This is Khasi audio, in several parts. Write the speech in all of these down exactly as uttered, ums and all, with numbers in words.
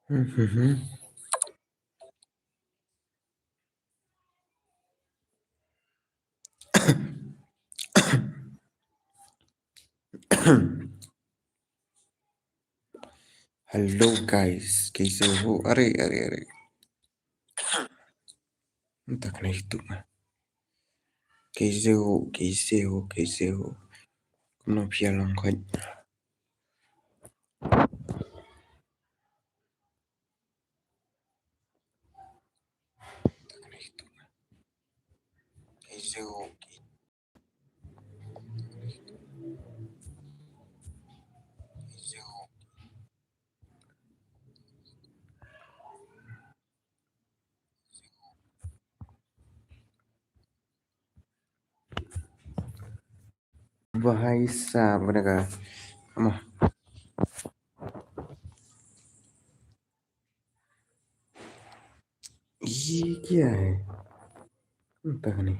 Mhm. Hello guys, kaise ho? Are, are, are. Mynta kane YouTube ma. Kaise ho, kaise ho, kaise ho? Kumno phi ïa long khoit? Bhai sahab, bana ka. Ama. Ye kya hai? Pata nahi.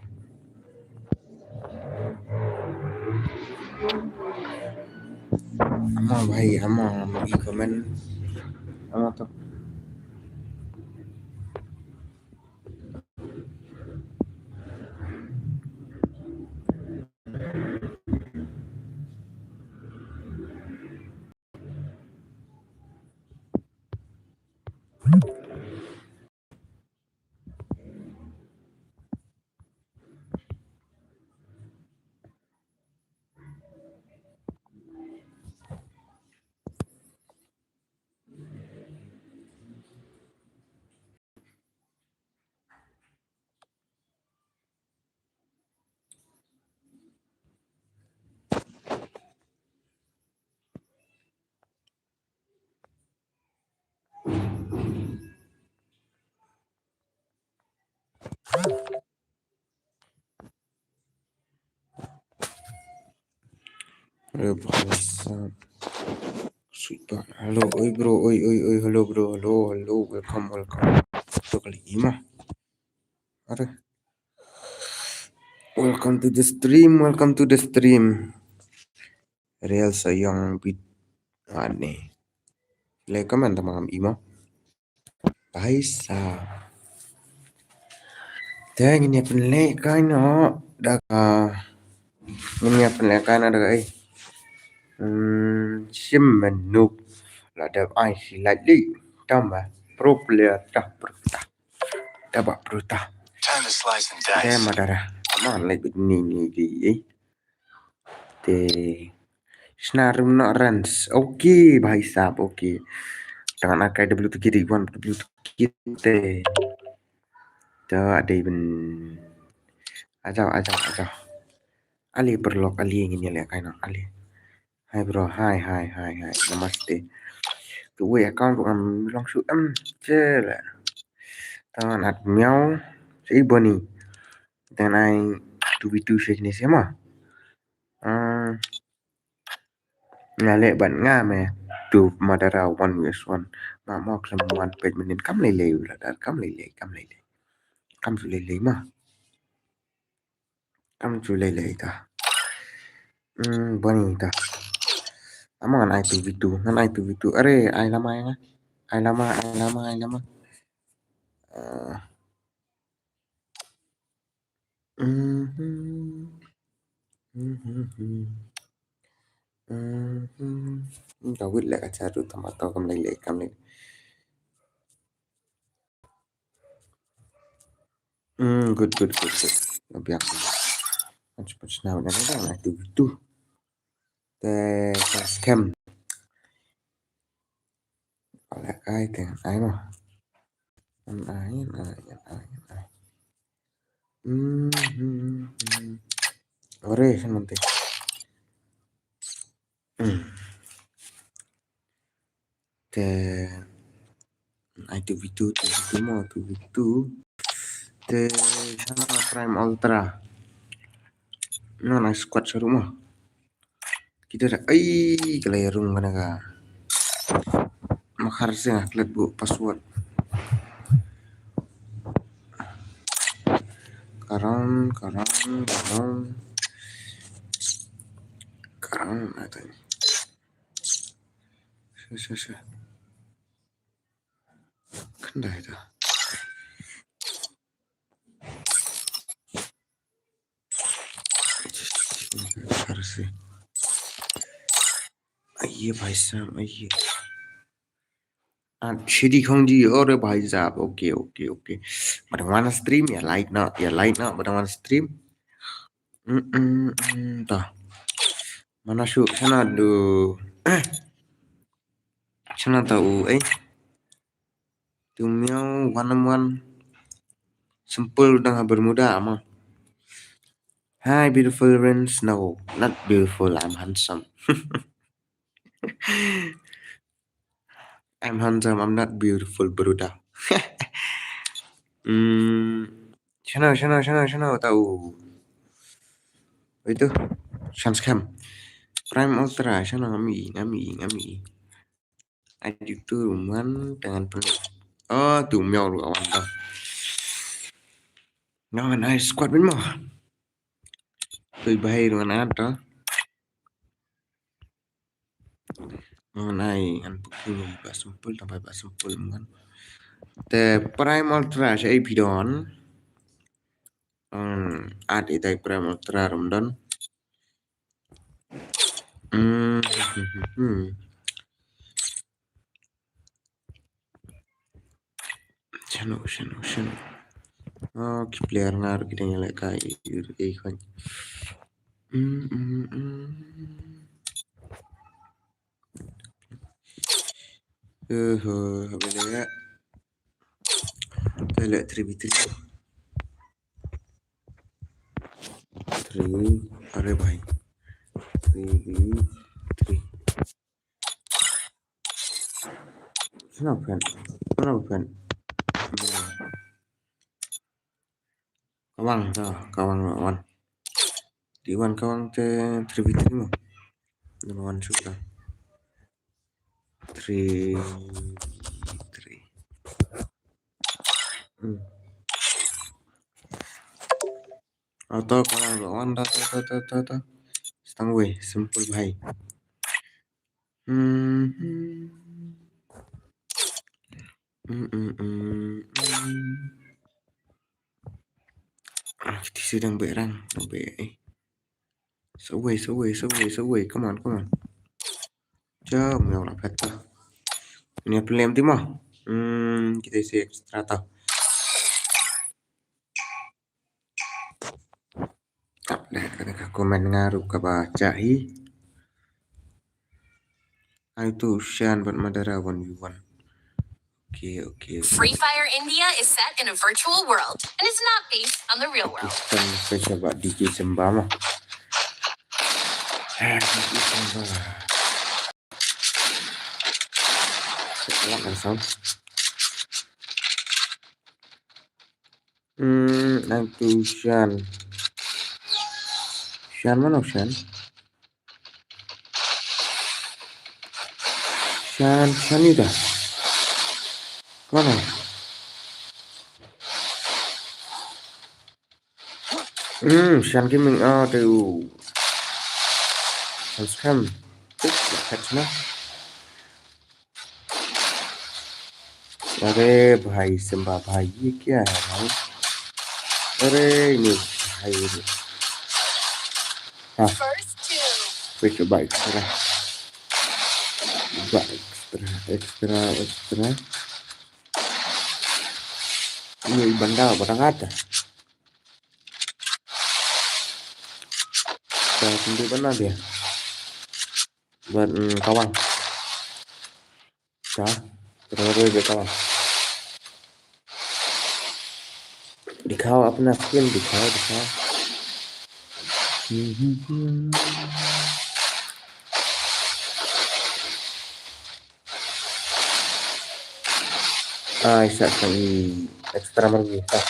Ama bhai, ama, ama ki comment. Ama to. Hello, bro. What's up? Sweet pa. Hello, oi, bro. Oi, oi, oi. Hello, bro. Hello, hello. Welcome, welcome. To kali ima. Are. Welcome to the stream. Welcome to the stream. Real sayang bit. Ani. Le comment tama ngam ima. Bhai sahab. Te ngin ïa pynlehkai noh da ka, ngin ïa pynlehkai noh da ka, eh. Hmm, shim mynuk la dep ai shi lait li. Tama pro player ta pro ta. Ta ba pro ta. Time to slice and dice. Te ma dara. Ma lait bit ni ni di, eh. Te shna rum na rans. Okay, bhai sahab, okay. Tangan akai W T K di wan W T K te. Te adai ben. Ajaw, ajaw, ajaw. Ali berlok, ali ngin ïa lehkai noh, ali. Hi bro, hi, hi, hi, hi. Namaste. Tu wei account tu ngam long shu em. Cela. Tangan at miau. Si Boni. Then I two v two shake ni siama. Ah, nga leh ban nga me tu madara one vs one. Ma mo klem one page menin kam lei lei ula dar kam lei lei kam lei lei. Kam chu lei lei ma. Kam chu lei lei ta. Hmm, Boni ta. Ama ngan ai two v two, ngan ai two v two. Are, ai lama ya nga. Ai lama, ai lama, ai lama. Ah. Mhm. Mhm. Mhm. Ka wit leh ka charu tama to kam lei lei kam lei. Hmm, good, good, good, good. Biang. Achu pachna wala na na tu tu. Te scam. Ala ai te ai mo. An ai, an ai, an ai, an ai. Hmm, hmm, hmm. Ore, semanti. Hmm. Te ai two v two, two v two mo, two v two. Te sana Prime Ultra. No, na squad seru mo. Kita dah, ai, kalau ya rung mana ka. Makhar sing aklet bu password. Karan, karan, karan. Karan, ada ni. Sure, sure, sure. Kandai ta. Farsi. Aiye bhai sahab, aiye. Achhi dikhong ji, ore bhai sahab. Okay, okay, okay. Ba dang wan stream, ïa like noh, ïa like noh, ba dang wan stream. Mm, mm, mm, ta. Mana shu, shano du. Shano ta u, eh. Tu miau, one on one. Simple dang ha Bermuda, ama. Hi, beautiful Rins. No, not beautiful, I'm handsome. I'm handsome, I'm not beautiful, Bermuda. Hmm, shano, shano, shano, shano, ta u. Itu, Shanscam. Prime Ultra, shano ngam i, ngam i, ngam i. Aju tu man dengan penuh. Oh, tu miau ruh awan tu. Ngan ai squad min mo. Tu bahai ruh ngan ai tu. Ngan ai ngan pukul ba simple, tampai ba simple man. Te Prime Ultra sha ai pidon. Hmm, at itai Prime Ultra rum don. Hmm, hmm, hmm, hmm. Shano, shano, shano. Oh, ki player nga ruh ki dang ïalehkai ïa i khun. Hmm, hmm, hmm. Eh, eh, apa dia? Kita lihat three v three. Three, are bhai. Three v three. Shano phen? Shano phen? Kawang to, kawang wan. Di wan kawang te three v three mo. Number one shoot lah. Three v three. Hmm. Auto kawang wan to, to, to, to, to. Stang wei, simple bhai. Hmm. Hmm, hmm, hmm, hmm. Ah, kita sedang berang, sampai eh. Sawei, sawei, sawei, sawei. Come on, come on. Jom, ya Allah, betul. Ini apa lem timo? Hmm, kita isi extra tau. Tak deh, kane ka comment nga ruh kaba chah hi. Ai tu Shan bad Madara one v one. Okay, okay, okay. Free Fire India is set in a virtual world and is not based on the real world. Pakistan special bad D J Simba mo. Eh, D J Simba. Sekolah kan sound. Hmm, nanti Shan. Shan mana Shan? Shan, Shan ni dah. Mana? Hmm, Shan Gaming, ah, tu. Shan Scam. Tuh, kat sana. अरे भाई सिम्बा भाई, ये क्या है भाई? अरे नहीं भाई, ये नहीं। हाँ। First two. Wait, ba extra. Ba extra, extra, extra. Ini banda barang ada. Dah, tunggu benda dia. Ban, mm, kawang. Ka, terus dia kawang. Dikhao apna skill, dikhao, dikhao. Ai, sa kami extra margi. Ah.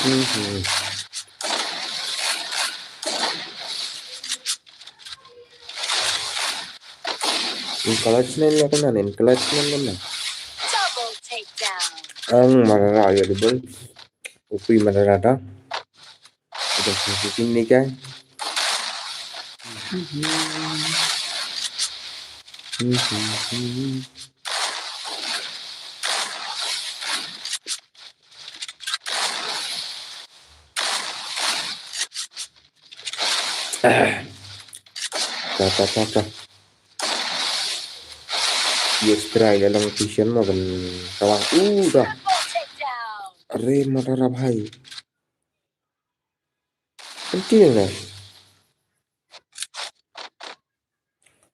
Mhm. Encouragement na kena, encouragement na kena. Double takedown. Ang marara ya double. Upi marara da. Udah sini kan. Mhm. Ta, ta, ta, ta. Yes, try la long vision mo kan kawang. Uh, dah. Are Madara bhai. Penting lah.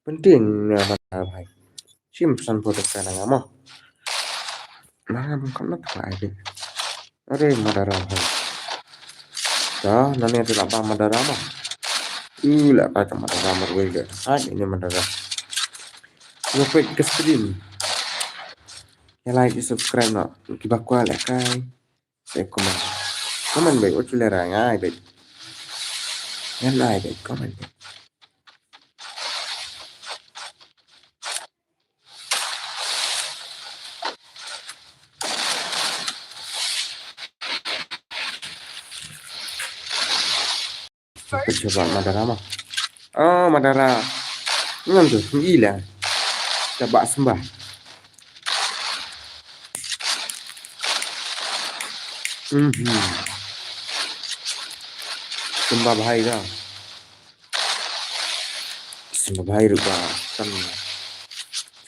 Penting na Madara bhai. Sim san photo ka na nga mo. Na nga bang kam na ta ai de. Are Madara bhai. Dah, nane te la ba Madara mo. Uh, la ka ta Madara marwei de. Ai, ini Madara. Yo pet ke stream. Ya like, ya subscribe no. Ki ba kwah lehkai. Sa comment. Comment beit, wat shu lehrain, ai beit. Ngan ai beit, comment beit. Ka jubab Madara mo. Oh, Madara. Ngan tu, ngi la. Ka Bah Sembah. Mhm. Sembah bhai ka. Sembah bhai ruh ba. Kan.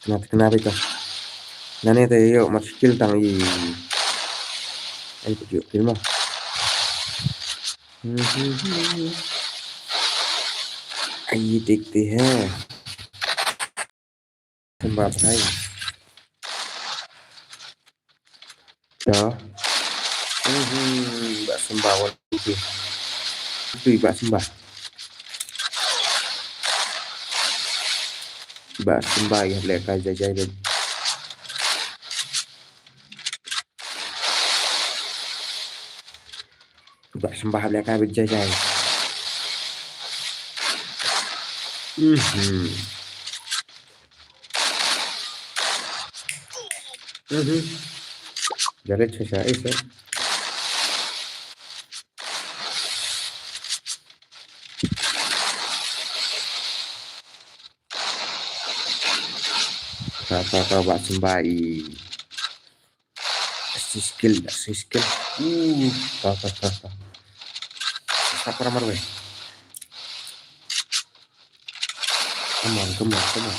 Kena, kena bhai ka. Nane te yo mat skill tang i. Ai, tu yo kill mo. Ai, देखते हैं. Sembah bhai. Ya. Hmm, Bah Sembah wan tu. Tu Bah Sembah. Bah Sembah ya lehkai jai jai. Bah Sembah lehkai beit jai jai. Mhm. Mhm. Jale chesa ese. Ka, ka, ka, Bah Sembah i. Six kill, six kill. Uh, ta, ta, ta, ta. Sa para marwei. Come on, come on, come on.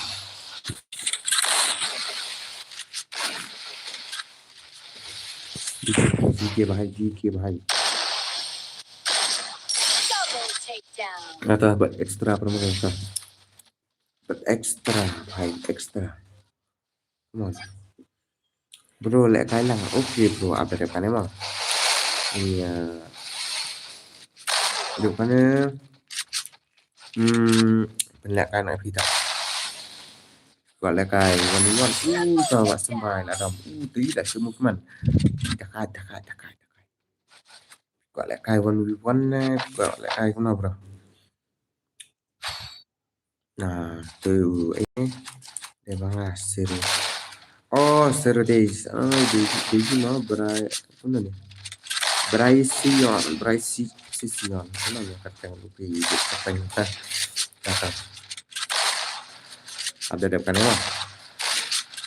G K bhai, G K bhai. Double takedown. Ata, but extra promo ka. But extra, bhai, extra. Come on. Bro, lehkai lang. Okay, bro, ap da dep kane mo. Iya. Dep kane. Hmm, pynlehkai na phi ta. Kwah lehkai one v one. Uh, ta Bah Sembah la dam. Uh, tu i da shu movement. Dakai, dakai, dakai, dakai. Kwah lehkai one v one ne, kwah lehkai kumno, bro. Na, tu, eh, dei ba nga Sero. Oh, Sero Days. Ah, Daisy, Daisy no, Bryce, kumno ne? Bryce Sion, Bryce Si-, Si-, Sion. Kumno ne, kata yang lupa, kata yang kata. Kata. Ap da dep kane mo.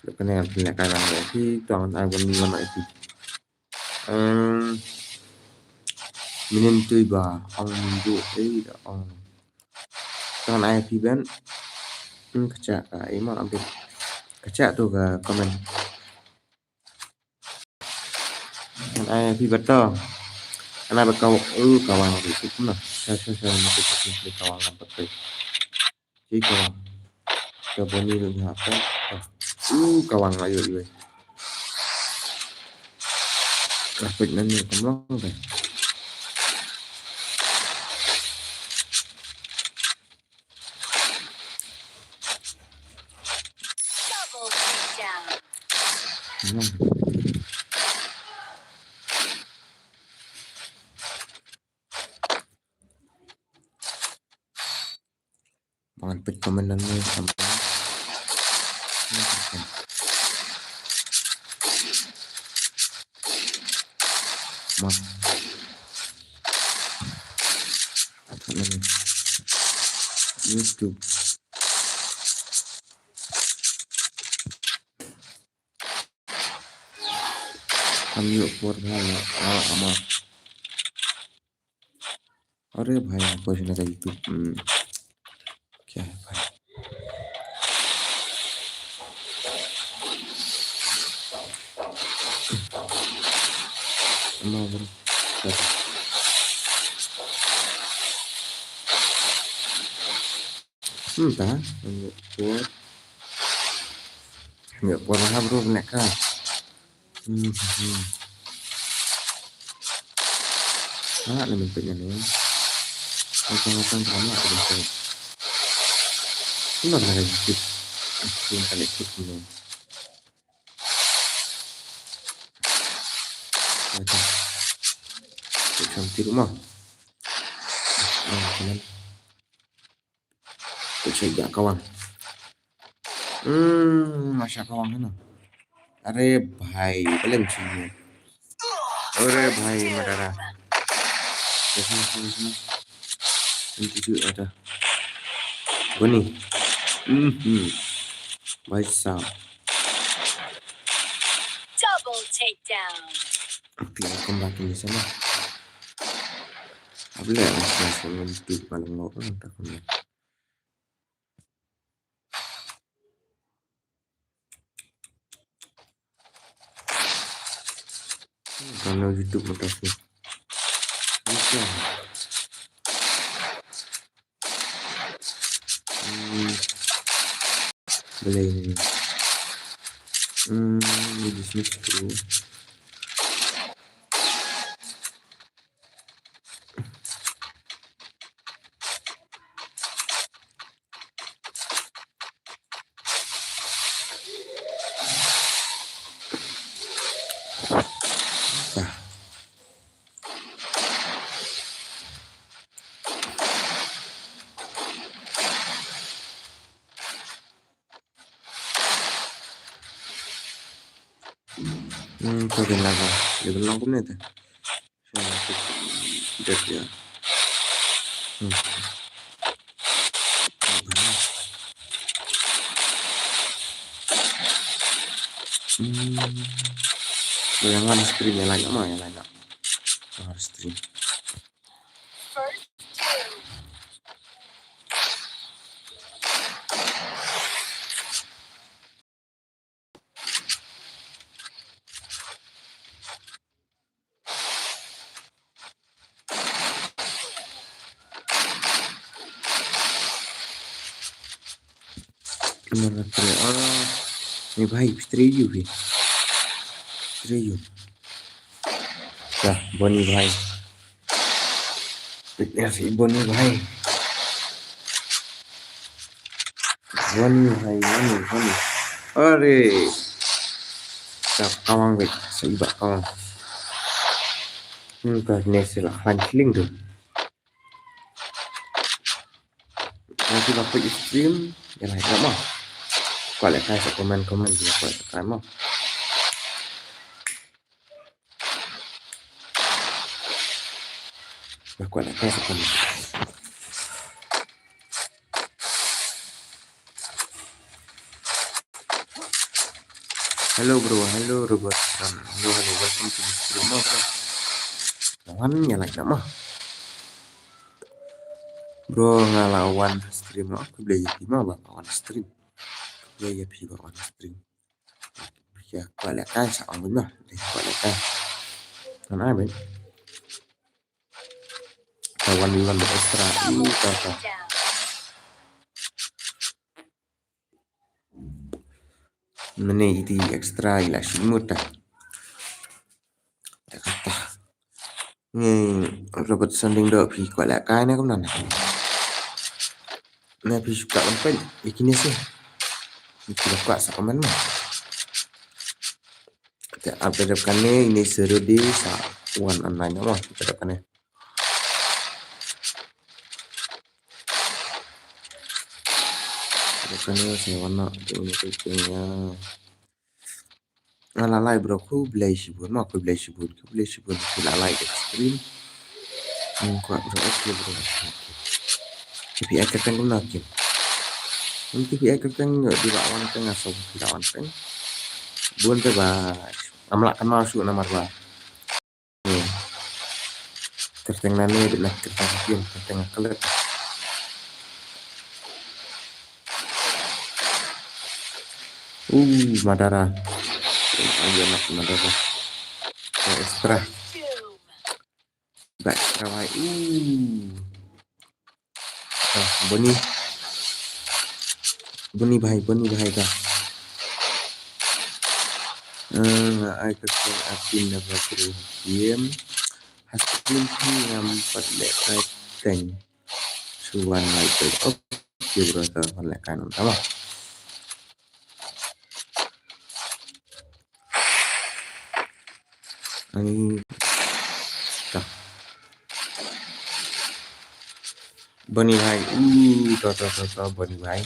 Dep kane, pynlehkai lang mo. Ki tuang ai wan wan ai ki. Em, mynnin tu ba ong myndu ei da ong. Tang ai phi ben. Hmm, kacha ka ei ma ambe. Kacha tu ka comment. Tang ai phi ba to. Ana ba ka, uh, ka wang ri tu na. Sa, sa, sa, na tu ka wang ba tu. Ki ka wang. Ka bani ruh nya ka. Uh, ka wang ayo, ayo. Ka pek nan ni ka mlong ka. Double takedown. Hmm. Ba ngan peit comment nangne. Ma. YouTube. हम ये ऊपर भाई, आ, हम। अरे भाई, हमको इतना YouTube, हम्म, क्या है भाई? Come on, bro. Hmm, ta? Ambil kuat. Ambil kuat lah, bro, kena kah? Hmm, hmm. Ah, ni bentuknya ni. Macam-macam sama ada bentuk. Ini dah lagi sikit. Aku yang paling sikit ni. Macam. Macam di rumah. Ah, macam mana? Kuchega kawang. Hmm, masha kawang hino. Are bhai, balem chini. Are bhai, madara. Sini, sini, sini. Ini tu ada. Boni. Mhm. Bhai sahab. Double takedown. Aku akan makin di sana. Apa lagi yang saya selalu itu paling mau kan tak kena. Kalau YouTube mata aku. Bisa. Hmm. Boleh ni. Hmm, ini di sini tu. Hmm, tu dia lava. Dia belum aku ni tu. So, aku dah dia. Hmm. Hmm. Yang mana stream yang lain, yang lain. Stream. Mana tu? Ah, ni bhai, pistri you bhai. Pistri you. Dah, Boni bhai. Fitness Boni bhai. Boni bhai, Boni, Boni. Are. Sa kawang bhai, sa iba kawang. Hmm, ka ne sila khan kiling tu. Nanti dapat stream, ya lah, ya mah. Kau lihat kan sa komen-komen dia kau lihat kan mah. Lah, kuat lah, kuat, kuat. Hello, bro. Hello, Robert. Um, hello, hello. Welcome to the stream, bro. Lawan ïa like nama. Bro, nga la wan stream, aku boleh ïa phi ma ba wan stream. Boleh ïa phi ba wan stream. Ïa, kwah lehkai sa ong bynta. Ïa, kwah lehkai. Ngan ai beit. Ka one v one bad extra. Ih, ka, ka. Mane iti extra ila shimut ta. Ta kata. Ngi Robert Sanding dok phi kwah lehkai ne kumno ne. Ne phi shu kwah ban peit ïa kine seh. Phi kwah sa comment ne. Te update kane ine seru di sa wan online mo update kane. Update kane sa wan na tu ni tu ya. Nga la like bro, khublei shibun, ma khublei shibun, khublei shibun, ki la like ka stream. Hmm, kwah bro, okay bro, okay. K P I kyrteng kumno kim? Hmm, K P I kyrteng yo, di ba wan teng, aso di ba wan teng. Bun te ba. Ngam lah kynmaw shuh namar ba. Kyrteng nangne bad na kyrteng ktien, kyrteng klet. Uh, Madara. Ayo nak Madara. Extra. Back rawai. Uh. Ah, Bonnie. Bonnie bhai, Bonnie bhai ka. Ah, ai ka kong apin na ba kru game. Has pin pin ngam pat leh kai teng. Suwan lai kai. Okay, bro, ta wan leh kai nang. Tama. Ani. Ka. Bonnie bhai. Uh, to, to, to, to, Bonnie bhai.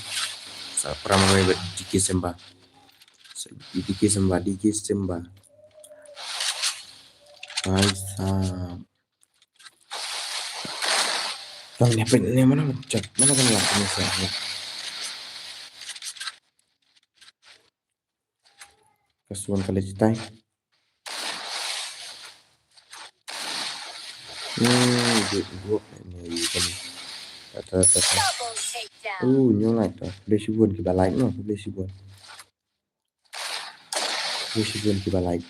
Sa pram bhai bad D K Simba. Sa D K Simba, D K Simba. Bhai sa. Tang ni apa ni mana chat? Mana kan lah ni sa. Kasuan kali cetai. Hmm, good, good. Ni, ni, ni. Kata, kata. Oh, nyolai tu. Boleh shibun kiba like no, boleh shibun. Boleh shibun kiba like.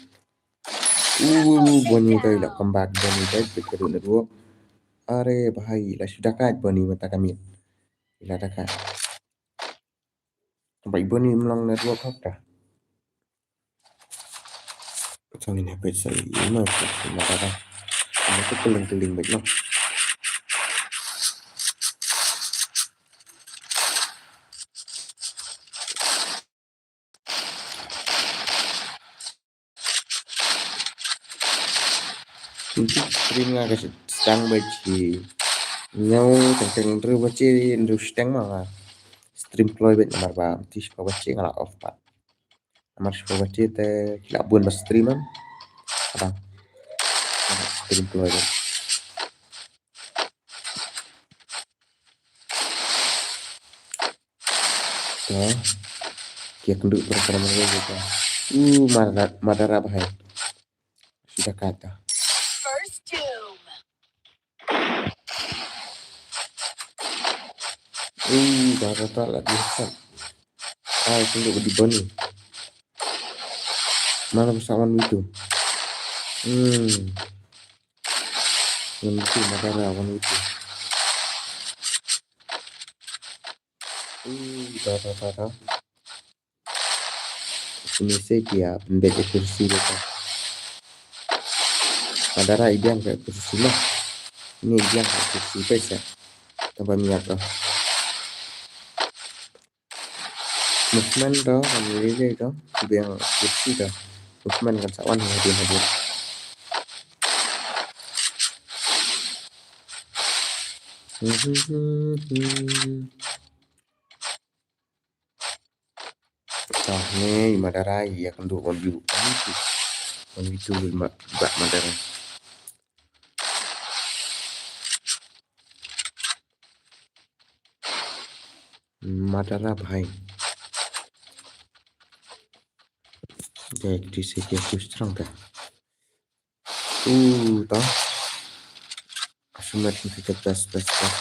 Uh, Bonnie tu ila comeback, Bonnie tu kita duduk network. Are bahai, ila sudah kat Bonnie mata kami. Ila dah kat. Baik Bonnie melong network hok dah. Tang ni apa saya? Ini apa? Ini apa? Ini tu keling-keling baik noh. Stream nga ka stang ba chi. Nyau tang tang ru ba chi ru stang ma nga. Stream kloi ba namar ba ti spa ba chi nga la off pat. Namar spa ba chi te ki la bun ba stream am. Ada. Stream kloi ba. Ki kynduh para para mara kita. Uh, Madara, Madara bahai. Sudah kata. First doom. Uh, Madara la biasa. Ai, kynduh di Bonnie. Mana besar wan itu? Hmm. Wan itu, Madara wan itu. Uh, ta, ta, ta, ta. Sini se ki ïa pynbeit ïa kursi beit. Madara i biang ka kursi ma. Ini i biang ka kursi peit sa. Tang ba miat ka. Movement to, kan lele to. I biang kursi to. Movement kan sa wan hadien hadien. Hmm, hmm, hmm, hmm. Tah, ne i Madara ïa kynduh wan view. Wan view. Wan view tu ma, ba Madara. Madara bahai. Dek di sini aku strong dah. Uh, tah. Asumet kita best, best, best.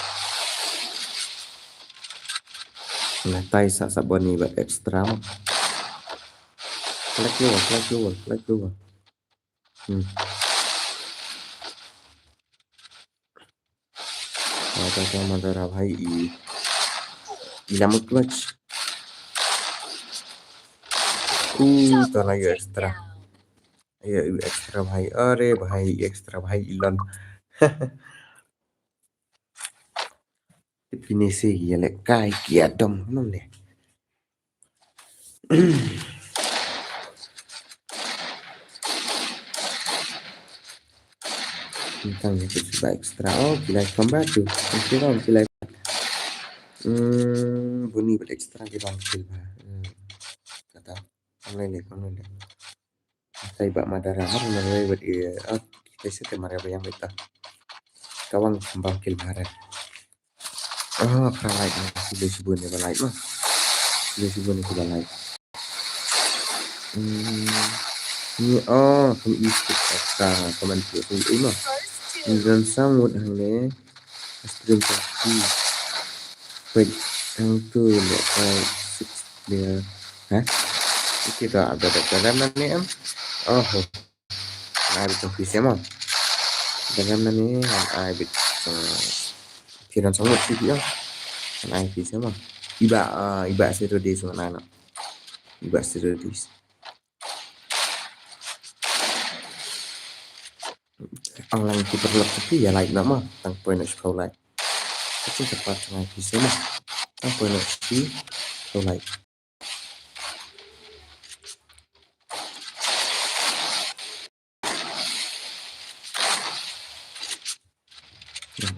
Ngatai sa sa Bonnie bad extra ma. Flag lower, flag lower, flag lower. Hmm. Madara, Madara bahai i. I lamut clutch. Uh, tah la ïa extra. Ïa, extra bahai. Are bahai, extra bahai ilon. Te pynise ïa leh kai ki adom nong ne. Tang ïa ki ba extra. Oh, ki lai comeback tu. Ki lai, ki lai. Hmm, Bonnie bad extra ki bang kill ba. Hmm. Kata. Online le, online le. Sai ba Madara mar mar wei wet i, ah, kita sete mar ba yang beta. Kawang sembang kil Bharat. Ah, pra like ma, sibun sibun ni ba like ma. Sibun sibun ni ba like. Hmm. Ni, oh, kam i stik ka comment tu tu i ma. Ni don sang mut hangne. Stream ka ki. Pek hangtu le ai six player. Ha? Iki tu ada ada dalam na ni em. Oh. Ai bit tong phi sema. Dalam na ni ai bit. Phi don sang mut phi ya. Ai phi sema. Iba, ah, iba sero di sema na. Iba sero di. Ang lang ki paralok ki ïa like noh mo. Tang poi noh shiphew like. Ka jingkyrpad jong nga ïa phi seh mo. Tang poi noh shiphew like.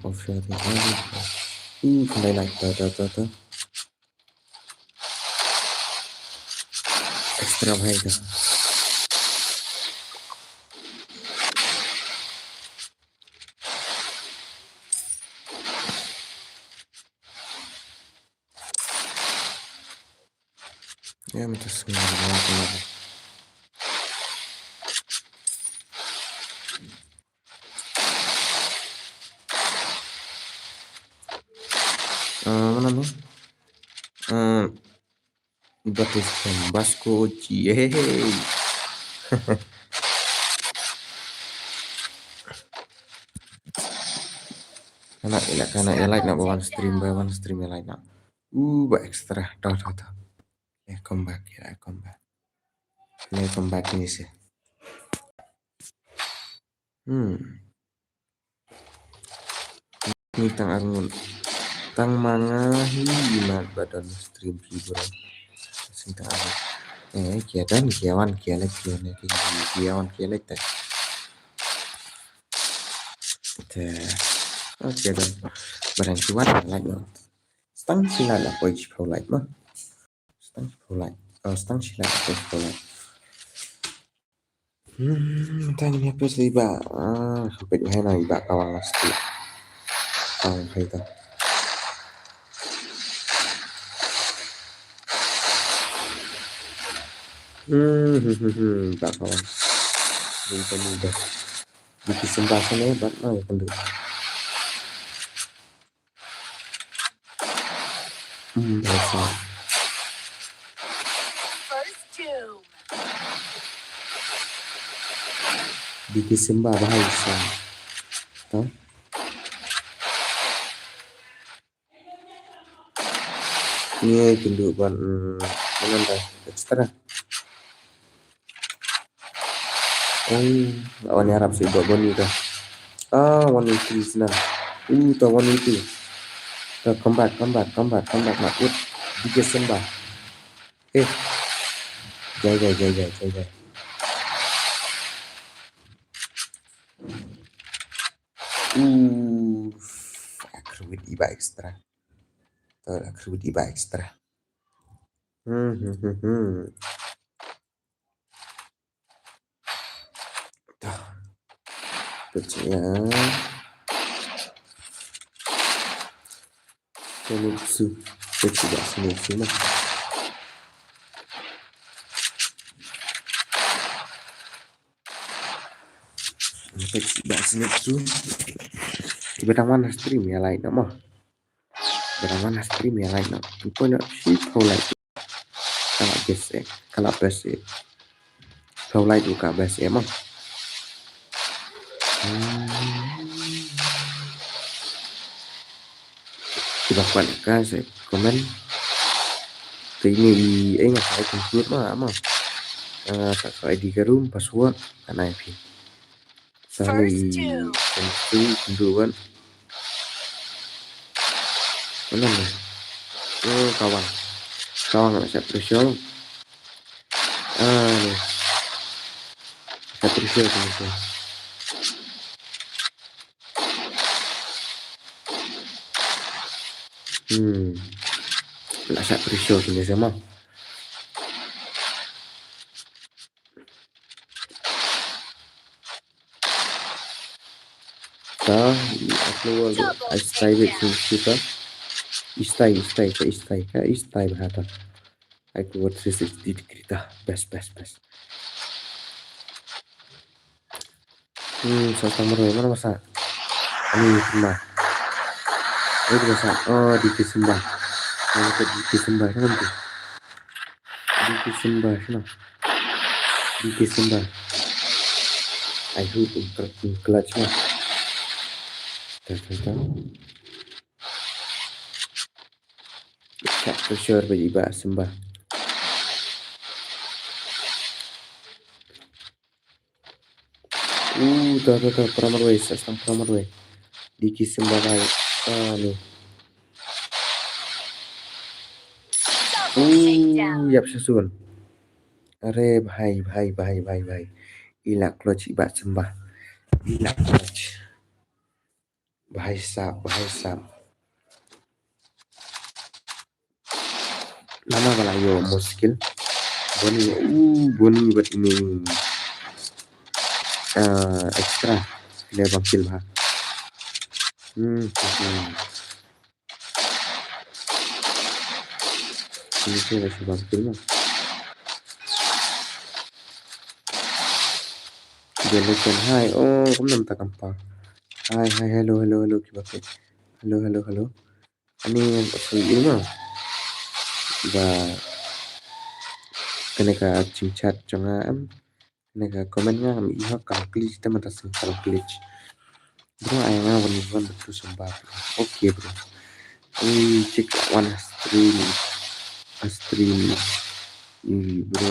Off share. Uh, khyndai like. Ta, ta, ta, ta. Extra bhai ka. Ya, minta sembilan. Eh, mana ni? Eh, Batis Basco, yeay. Kana ila, kana ila like na ba one stream, ba one stream ila like na. Uh, ba extra. Dah, dah, dah. Ya, come back, ya, come back. Ya, come back ni seh. Hmm. Ni tang arngut. Tang ma nga hi imat ba don stream phi bro. Sing tang arngut. Eh, kia don, kia wan, kia lek, kia ne, kia, kia wan, kia lek te. Te. Oh, kia don. Barang ki wan, like no. Stang shi like la poi shiphew like ma. Stang shiphew like. Oh, stang shi like la poi shiphew like. Hmm, tang ni apa sih, ba? Ah, hampir hai na, ba kawang last. Kawang hai ta. Hmm, hmm, hmm, hmm, ba kawang. Ni ta ni ba. Di ki sembah sana, ba na ya kendu. Hmm, that's all. Di ki sembah bahai sa. Tau? Ni kendu ban, hmm, mana dah extra. Oh, lawan Arab sih buat Boni tu. Ah, one eighty sana. Uh, tu one eighty. Tu, come back, come back, come back, come back, nak put. Di ki sembah. Eh. Jai, jai, jai, jai, jai, jai. Uh, aku iba extra. Tu, aku iba extra. Hmm, hmm, hmm, hmm. Dah. Pecah ya. Senitsu. Pecah dah Senitsu mah. Pecah dah Senitsu. Tiba tang mana stream ya lain nama. Barang mana stream ya like no. Pun pun nak shiphew like. Kalau best eh. Kalau best eh. Shiphew like buka best eh mo. Hmm. Kiba kwah ka seh comment. Te ini i eh nga sa ai computer ma mo. Nga sa ai di ka room password kan ai phi. Sani. First two. Sani, sani, sani, sani. Mana ni? Oh, kawang. Kawang nak siap pressure. Ah, ni. Siap pressure tu, ni. Hmm. Nak siap pressure tu, ni, sama. Ta, aku wal, ai stai bit sini sita. Istai, istai, ka istai, ka istai bahata. Aku wal three sixty degree ta. Best, best, best. Hmm, sa tang marwei, mano ba sah? Ani kumba. Oi, ba sah. Oh, D K Simba. Mano ka D K Simba, kan tu? D K Simba, sino? D K Simba. I hope in cl-, in clutch, no? Ta, ta, ta. Shot for sure ba i Bah Simba. Uh, ta, ta, ta, para marwei, sa tang para marwei. D K Simba bai. Ah, ni. Uh, ïap sha sun. Are, bhai, bhai, bhai, bhai, bhai. I la clutch i Bah Simba. I la clutch. Bhai sahab, bhai sahab. Namar ba la ïoh muskil. Boni, uh, Boni bad ini. Ah, extra. Kine bang kill bha. Hmm, hmm, hmm. Ini sih masih bang kill mah. Dia lecen hai. Oh, kumno mynta kam pang. Hai, hai, hello, hello, hello, kiba peit. Hello, hello, hello. Ani ngan ïohi ma. Ba kane ka jingchat jong nga em. Kane ka comment nga ngam i hok, ka glitch te, mynta seng ka glitch. Bro, ai nga wan wan tu sumba. Okay, bro. Ui, check one stream. A stream. Ui, bro.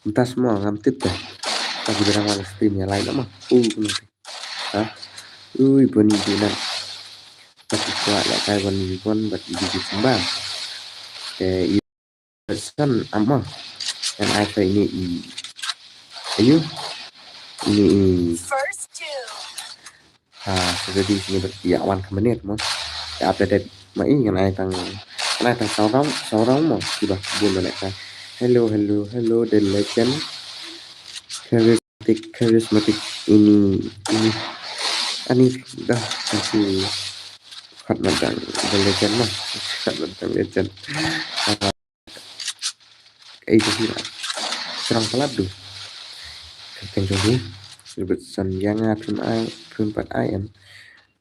Mynta semua ngam tip dah. Tapi dah wan stream ïa lai nama. Uh, ngam tip. Ha? Ui, Boni Dunan. Tapi kuat lah kai Boni Dunan bad i Boni Simba. Te i San ama. Ngan ai sa ini i. Ayu. Ini i. First two. Ha, so jadi sini bad ïa wan ka minit mo. Ïa update ma i ngan ai tang. Ngan ai tang saw round, saw round mo. Kiba bun balik ka. Hello, hello, hello, the legend. Charismatic, charismatic ini, ini. Ani dah satu kat madang, the legend mah. Kat madang legend. Ah, eh, tu sila. Serang pelat tu. Kata jodi. Robertson yang ah, pun ai, pun pat ai em.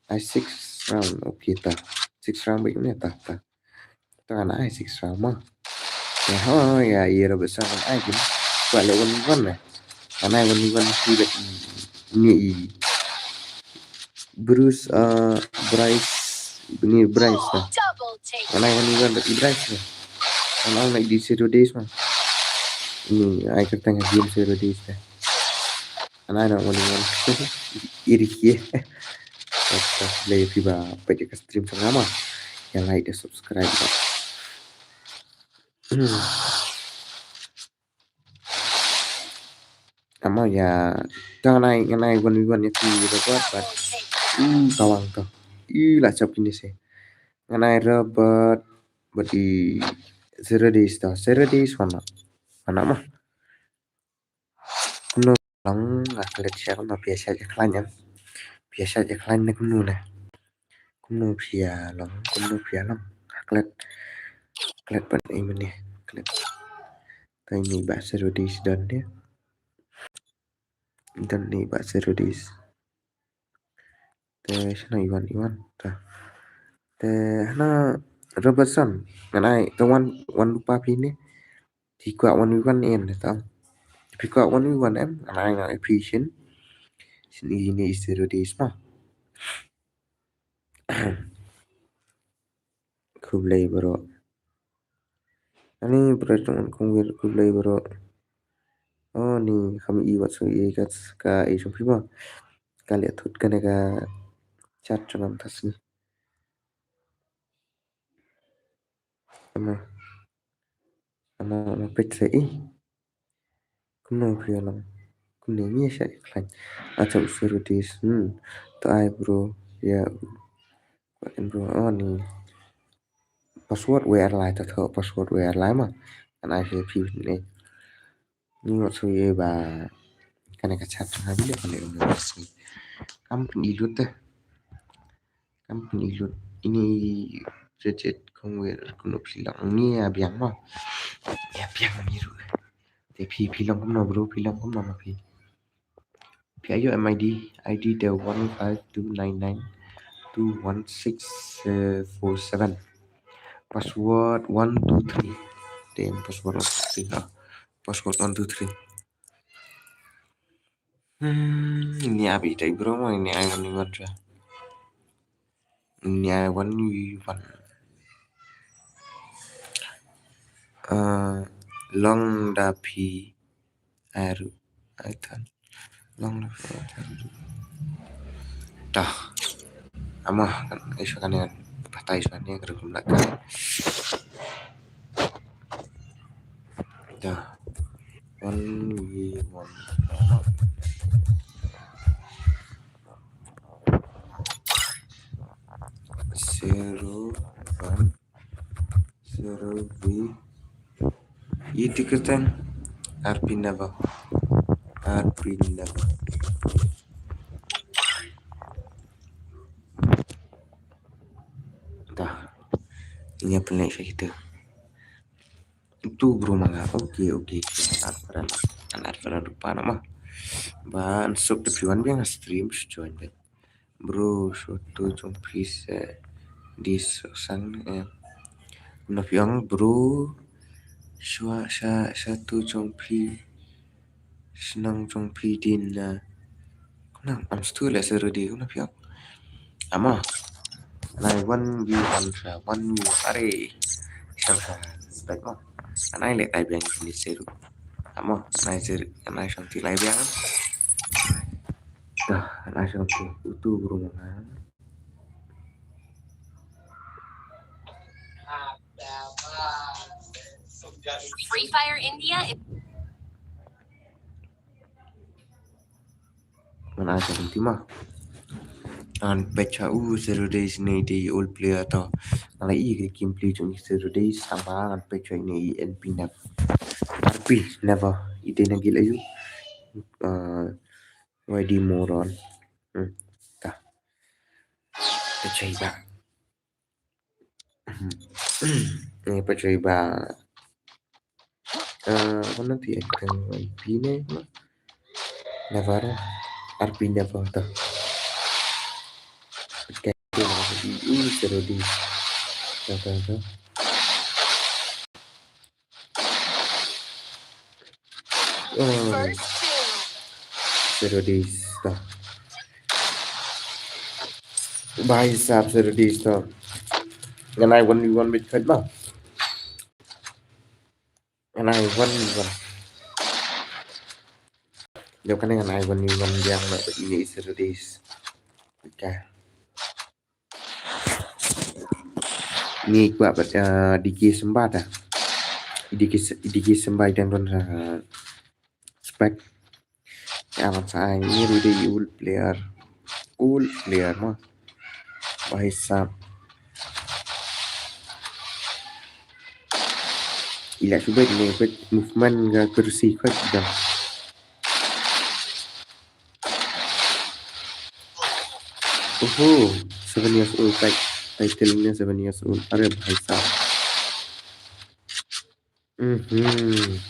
Ai six round, okay ta. Six round baik ni ta, ta. Ta ngan ai six round ma. Ya, ha, ya, i Robertson ngan ai kin. Kuat leh one v one eh. Ngan ai one v one ki bad ni i. Bruce, uh, Bryce, ni Bryce ta. Ngan ai one v one bad i Bryce ta. Ngan ai na i di zero days ma. Ni ai kyrteng game zero days ta. Ngan ai na one v one. Iri ki. Khublei phi ba peit ïa ka stream jong nga ma. Ïa like, ïa subscribe ba. Ama ïa, ta ngan ai, ngan ai one v one ïa ki Robert bad. Uh, kawang to. Ih, la chop kine se. Ngan ai Robert bad i zero days to. Zero days wana. Wana ma. Kumno long nga klet sha kumno phi ïa shait ïa khlaiñ em. Phi ïa shait ïa khlaiñ ne kumno ne. Kumno phi ïa long, kumno phi ïa long. Nga klet, klet ban i mane, klet. Te ini ba zero days don de. Don ni ba zero days. Te shano Iwan, Iwan. Ta. Te hana Robertson. Ngan ai, te wan, wan lypa phi ne. Phi kwah one v one em ne tang. Phi kwah one v one em, ngan ai nga ïa phi shin. Shin i ne i zero days ma. Khublei bro. Ani bro tang kong wir khublei bro. Oh ni kham i wat so i ka ka i shong phi ma. Ka leh thut kane ka chat jong ngam tas ni. Ama. Ama, ama peit sa i. Kumno phi ïa long. Kumne ngi ïa shait ïa khlaiñ. Acha u zero days. Hmm. To ai bro. Ïa. Bro, oh ni. Password wei ar lai ta tho. Password wei ar lai ma. Ngan ai phi phi ne. Ni wat so ye ba. Kane ka chat na bile kane ka chat. Kam pun i lut te. Kam pun i lut. Ini Richard Kongwir kumno phi long ni ïa biang ma. Ïa biang ni ru. Te phi phi long kumno bro, phi long kumno ma phi. Ka ïoh M I D, I D da one five two nine nine two one six four seven. Password one two three. Te password one two three. Ah, password one two three. Hmm, ini abi tai bro mo ini ai one one. Ini ai one one. Uh, long da phi aru ai tan. Long da phi aru. Dah. Ama kan isu kan yang patai isu kan yang kerja kumlak kan. Dah. One v one. Zero one. Zero v. Iti kertan. R P never. R P never. Dah. Ini apa naik saya kita? Itu bro manga. Oke, oke. An arfaran. An arfaran rupa nama. Ba ansuk te piwan biang stream join bet. Bro, shuwa tu jong phi sa dis sang eh. Kumno phi ong bro. Shuwa sa sa tu jong phi. Shnong jong phi din na. Kumno am stu le seru di kumno phi ong. Amo. Nai one v one sa one v are. Sa sa spek mo. Anai le tai biang ni seru. Amo, nai seru, nai shong ti lai biang. Dah, nai shong ti utu bro manga. Free Fire India. Ngan ai sa lynti ma. Ngan peit sha u Zero Days ne dei old player to. Ngan la i ka gameplay jong i Zero Days tang ba ngan peit sha i ne i N P never. R P never. I dei na guild ayu. Uh, Y D moron. Hmm. Ta. Peit sha i ba. Ni peit sha i ba. Ah, mana ti akan I P ne ma? Never. R P never to. Okay, tu lah. U Zero Days. Ta ta ta. Oh. Zero Days to. Bhai sahab, Zero Days to. Ngan ai one v one bit khat ba. Ngan ai one v one. Jop kane ngan ai one v one biang na ini Zero Days. Okay. Ni kwah bad, uh, D K Symbai ta. D K S-, D K Symbai dang don, uh, spec. Ya, ban sa ai ni ruh dei old player. Old player ma. Bhai sahab. I la shu bad ni bad movement ga kursi kwah dang. Oho, seven years old, tai-, title nya seven years old. Are bhai sahab. Mhm.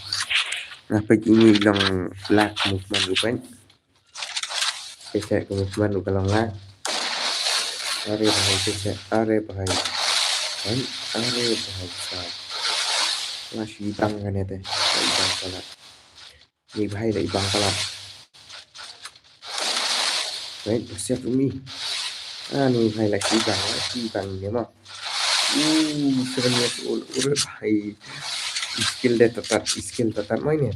Nga peit ini long lag movement ruh peit. Peit sha ka movement ruh ka long lag. Are bhai, peit sha, are bhai. Peit, are bhai sahab. Nga shibang kane te. Shibang kane. Ni bhai la i bang palat. Right, siap umi. Ah, ni bhai la i bang, la i bang ni ma. Uh, seven years old. Ure bhai. Skill de tatat, skill tatat mai ni.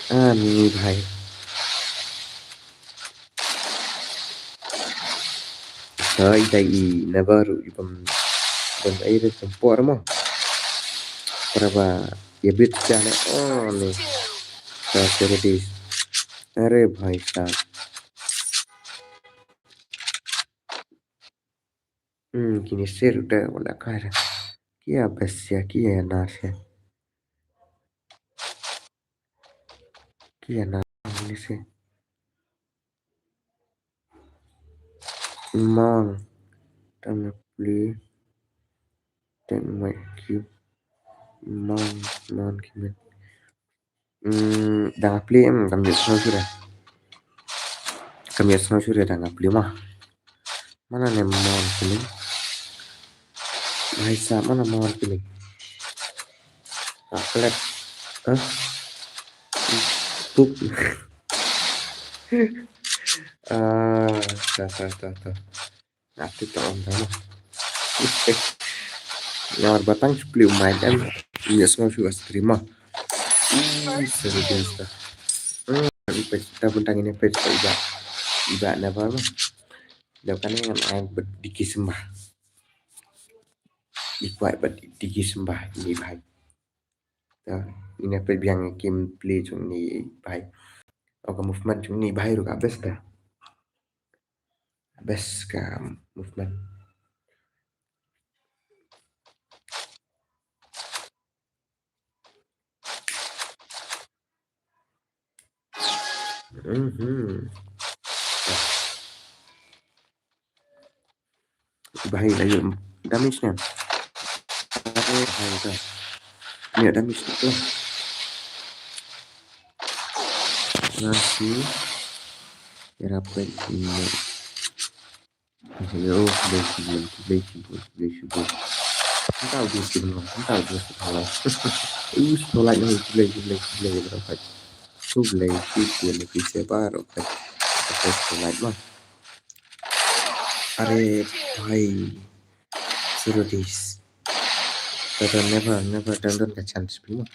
Ah, ni bhai. Sa i dei i never i bam bam ai re tempor mo. Para ba ya bit jane. Oh ni. Sa Zero Days. Are bhai sahab. Hmm, kini ser da wala kar. Kya bas ya, kya ya nas ya. Kya na ini se. Mang. Tang play. Tang mai ki. Mang, mang ki men. Hmm, dang play em kam jep shuh shuh dah. Kam ïa sngewsih re dang ap lima. Mana ne mon kini? Hai sa, mana mon kini? Ah, klet. Hah? Pup. Ah, ta, ta, ta, ta. Nga tik ta on ta mo. Nga batang shu pliu mai em. Ïa sngewsih stream mo. Ih, serius ta. Hmm, ipek ta bentang ini pek ta iba. Iba na ba mo. Dah kan ngan ai bad diki sembah. Di kwai bad diki sembah ini bhai. Ta, ini apa biang kim play jong ni bhai. Oka movement jong ni bhai ruh ka best ta. Best ka movement. Mhm. Bahaya lah, yuk. Damage ni. Bahaya tu. Ni damage tu. Nasi. Rapid ini. Hello, Blue Blue Blue Blue. Entah udah sih belum, entah udah sih belum. Uh, sekolah ni Blue Blue Blue Blue. Blue Blue Blue Blue. Sekolah mah. Are bhai. Zero days. Never, never, never, don't, don't get chance, please.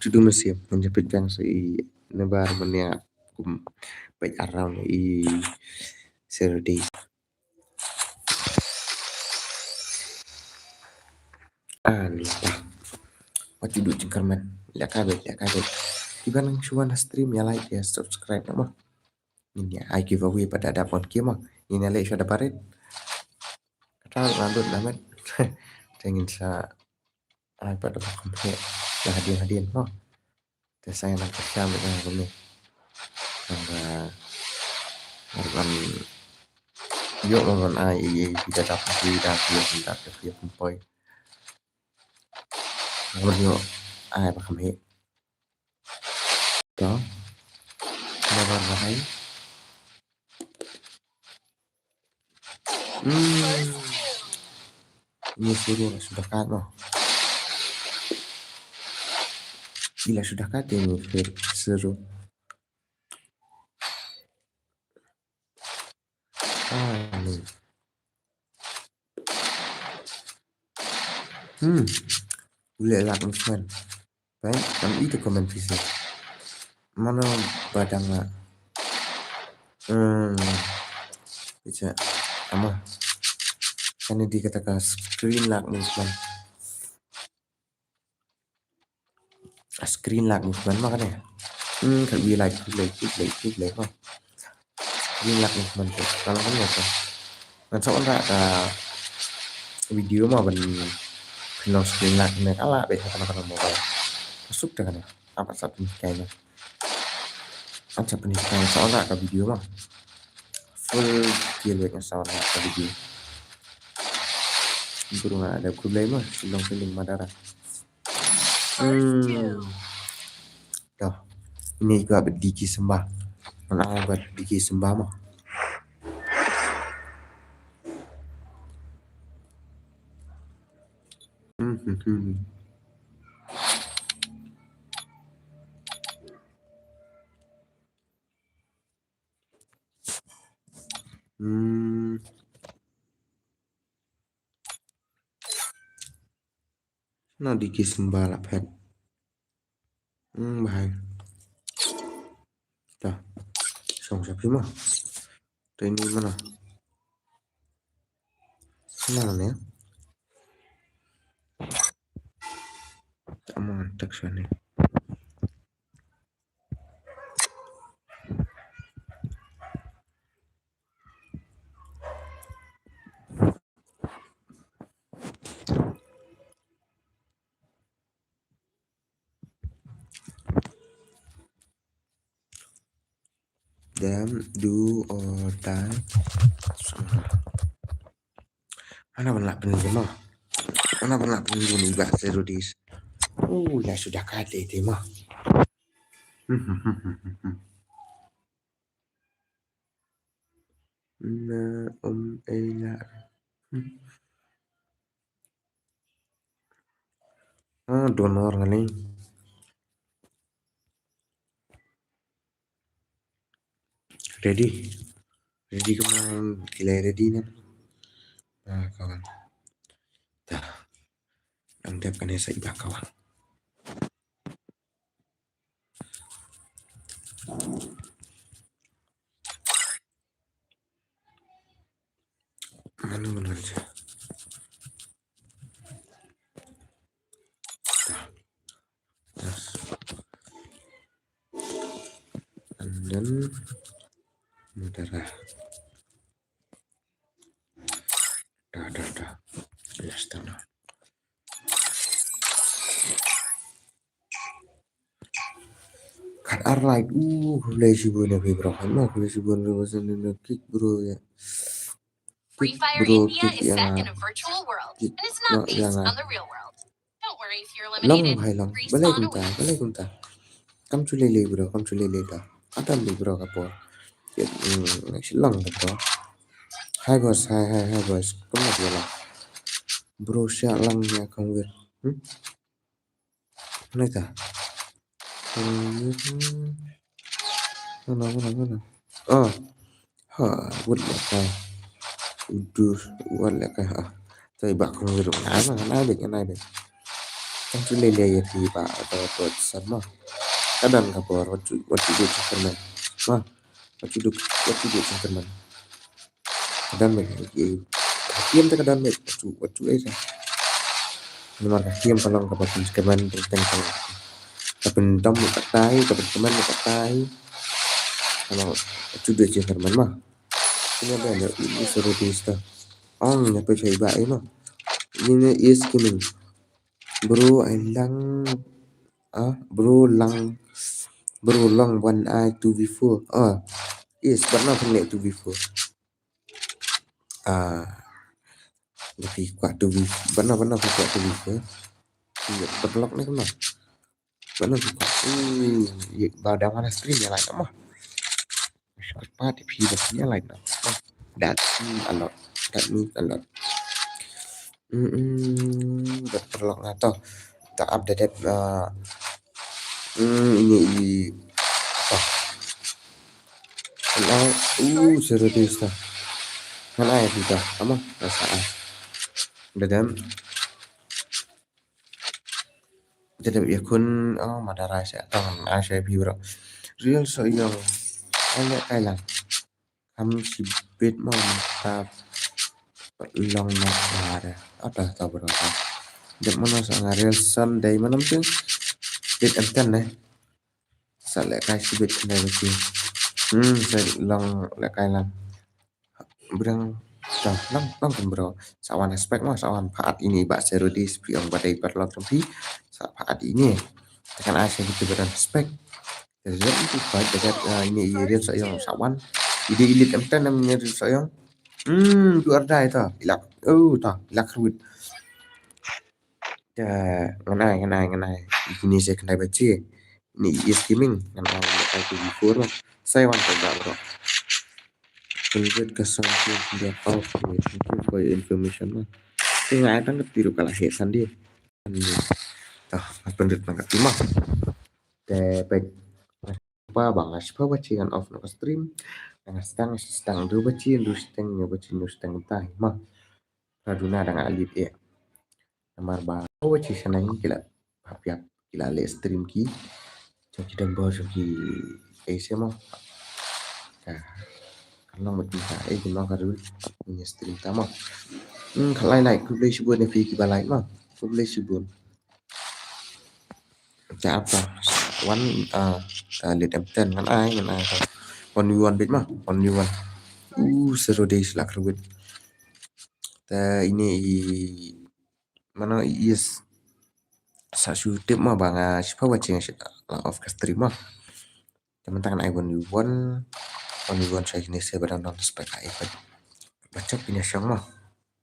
To do museum, menjepit gang so i nebar menia kum baik around i zero days. Ani ta. What you do, jingkarman? Leka bet, leka bet. Kiban nang chuan stream ya like ya subscribe nama. Ini ai giveaway pada ada pon kima. Ini le sha da barit. Kata landut namet. Tengin sa ai pada bakam he. Lah hadin hadin ho. Te saya nang kasya me nang kami. Nang ka nang yo nang ai i i kita dapat di dapat kita dapat kita kumpoi. Nang yo ai bakam he. To. Never bahai. Hmm. Ini suruh lah sudah kat noh. Gila sudah kat ini suruh. Ah, ni. Hmm. Boleh lah, Usman. Baik, kam itu komen visi. Mana badang lah. Hmm. Baca. Ama. Kan ini dikatakan screen lock, Usman. Screen lock movement ma kane. Hmm, ka wi like, like, like, like, like, oh. Screen lock movement tu. Kalau kan ya tu. Ngan sa wan rah ka video ma ban pynlong screen lock ne kala be ka kana kana mobile. Masuk dah kana. Apa satu ni kayaknya. Kan sa pynlong sa wan rah ka video ma. Full detail wek nga sa wan rah ka video. Guru nga ada problem ma. Long feeling madara. Hmm. Dah. Ini gua berdiki sembah. Mana gua berdiki sembah mah. Hmm, hmm, hmm. Hmm. Na diki sembah la phet. Hmm, bahai. Dah. Song sapi mah. Dah ini mana? Mana ni? Aman tak sana. Them do or die. Mana ban lah pynlong ma? Mana ban lah pynlong ni ba zero days? Oh, la sudah kate te ma. Na um ei la. Hmm. Ah, donor ngani. Ready. Ready kemang, kila ready na. Ah, kawan. Dah. Ang dep kane sa iba kawan. Mano mano aja. Dah. Yes. And then Madara. Dah, dah, dah. Yes, dah, dah. Kat ar like. Uh, khublei shibun ïa phi bro. Hano, khublei shibun bro, pasal ni na kick bro ïa. Kick bro, kick ïa. Kick bro ïa nga. Long bhai long. Balei kumta, balei kumta. Kam chu lei lei bro, kam chu lei lei ta. Ata lei bro ka por. Ïa, mm, next long ka bro. Hi boys, hi, hi, hi boys. Kam na bro la. Bro sha lang ïa kong wir. Hmm? Nai ta. Mana, mana, mana? Ah. Ha, wut la kai. Udu, wut la kai ha. Tai ba kong wiru. Nai ma, nai bek, nai bek. Tang chu lei lei ïa ti ba, ba, ba, sama. Ka don ka bor, wat chu, wat chu du chu kyrmen. Ma, wat chu du, wat chu du chu kyrmen. Ka don bek, eh, hakim ta ka don bek, wat chu, wat chu ei sa. Namar ka hakim ka long kaba pynkyrmen teng teng ka long. Ka pyndom katai, ka pynkyrmen katai. Ka long, wat chu du chu kyrmen ma. Kine ba ne, ini seru di sta. Ong, ne pe chai ba ei ma. Ini is kining. Bro, ai lang. Ah, bro lang. Bro long one I two V four. Ah, yes, bana pynleh two V four. Ah, da phi kwah two V, bana, bana phi kwah two V four. Iya, paralok ne kena. Bana phi kwah. Hmm, ye, ba da mana stream ïa like mo. Short part phi da phi ïa like na. That means a lot. That means a lot. Hmm, hmm, da paralok na to. Ta update, ah, hmm, ini i, apa? Ngan ai, uh, serius ta. Ngan ai phi ta. Ama, rasa ai. Dadam. Dadam ïa khun, oh, Madara sa tang, ai sa phi bro. Real Sohiong. Ai leh kai lang. Kam shibit mo mynta long na Madara. Ata ta bro ta. Dep mano sa nga Real Sunday mano mungkin. Dep M ten eh. Sa lehkai shibit khyndai baje. Hmm, sa long lehkai lang. Brang, ta, lang, lang kan bro. Sa wan respect mo, sa wan pha at ini ba seru di spi ong ba dei paralok kan phi. Sa pha at ini. Tekan ai sa gitu brang respect. Terus itu fight dekat, ah, ini i Real Sohiong sa wan. Ide elite M ten nam ini Real Sohiong. Hmm, du ardai ta. Ilak. Oh, ta, ilak ruit. Ya, ngan ai, ngan ai, ngan ai. Ini sa khyndai baje. Ini is gaming. Ngan ai, ngan ai two V four lah. Sa wan ta bro. Pynjot ka sound tu dia kau. Thank you for your information lah. Tengah ai tang ka tiru kala he sandi. Tah, pynjot nang ka tima. Te pek. Pa bang nga shiphew baje ngan off na ka stream. Nga sdang, sdang hynriew baje, hynriew shiteng, hynñiew baje, hynñiew shiteng tai ma. Ka duna da nga lead eh. Namar ba hynriew baje shane ki la hap ïap, ki la leh stream ki. Jong ki dang bor jong ki ei se mo. Ka kan long baje ta ei ki long ka ru ni stream ta mo. Hmm, khlai like, khublei shibun ïa phi kiba like mo. Khublei shibun. Te ap ta. One, ah, ah, lead M ten ngan ai, ngan ai ta. One v one bit ma, one v one. Uh, seru dei sila kyrwit. Te ini i, mano i is. Sa shu tip ma ba nga shiphew baje nga shu la off ka stream ma. Te mynta ngan ai one v one. One v one sa kine se ba dang don spec ai. Ba chok kine shong ma.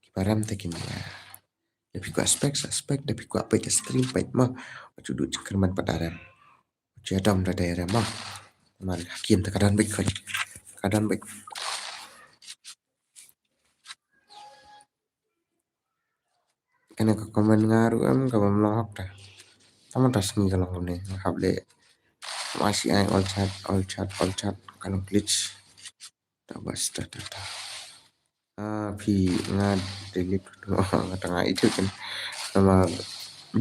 Ki ba rem te kine. Da phi kwah spec, sa spec, da phi kwah peit, stream peit ma. Wat shu duh jingkyrmen pat da rem. Wat shu ïadom da dei rem ma. Namar hakim ta ka don beit khoi. Ka don beit. Kane ka comment nga ruh em ka bym long hok ta. Tang mynta sngi ka long kumne, nga hap leh. Ma shi ai all chat, all chat, all chat, ka long glitch. Ta bas ta ta ta. Ah, phi nga delete tu nga tang ai tu kan. Namar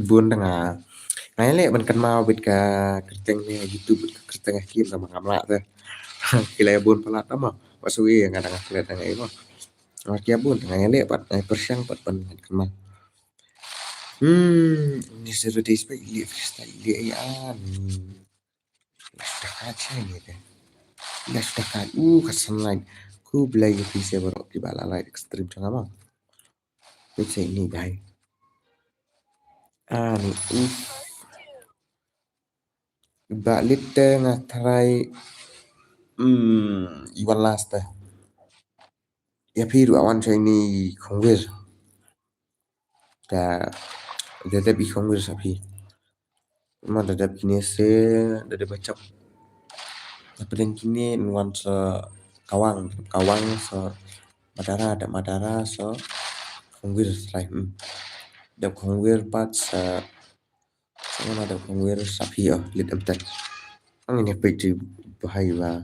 bun tang nga. Nga ïaleh ban kynmaw bad ka kyrteng ne YouTube, ka kyrteng ka kim namar ngam lah te. Ki la ïa bun palat namar. Wat shu ïa nga dang klet dang ai mo. Namar ki ïa bun tang nga ïaleh pat, nga pyrshang pat ban kynmaw. Hmm, ni zero days ba ïaleh freestyle ïaleh ai an. Ïa suda kat sha ïa te. Ïa suda kat. Uh, ka sunlight. Khublei ïa phi se baroh kiba la like stream jong nga ma. Peit sha ine i bhai. Ah, ni, uh. Ba lit te nga tharai. Hmm, i wan last te. Ïa phi ruh wan sha ine i khongwir. Da, da dep i khongwir sa phi. Ma da dep kine se, da dep bachap. Da pdeng kine yn wan sa kawang, kawang sa madara, da madara sa khongwir sa lai. Hmm. Da khongwir pat sa, sa ma da khongwir sa phi oh, lit em tet. Ang ine peit tu bahai ba.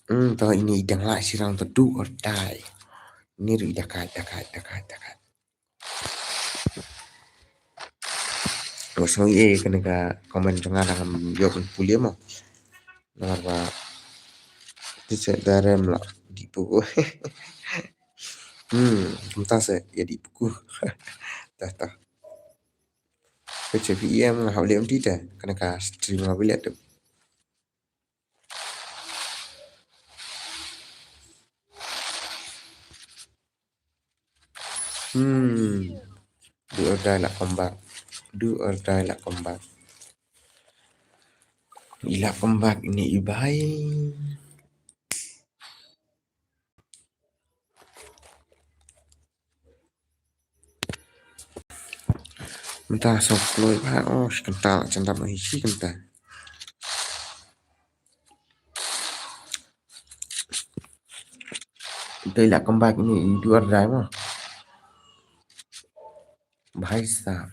Hmm, to ine i dang lah shirang to do or die. Ine ruh i da kat, da kat, da kat, da kat. Wa sngewbha ïa kane ka comment jong nga dang ïoh ban pule mo. Namar ba ti check da rem la dih puku. Hmm, kumta se ïa dih puku. Tah tah. Peit sha phi em nga hap leh um ti te. Kane ka stream nga bilet tu. Hmm. Do or die lah comeback. Do or die lah comeback. I lah comeback ine i bhai. Mynta sngewkloi bha, oh, shi kynta, kynta ma hi shi kynta. Mynta i lah comeback ine i do or die mo. Bhai sahab.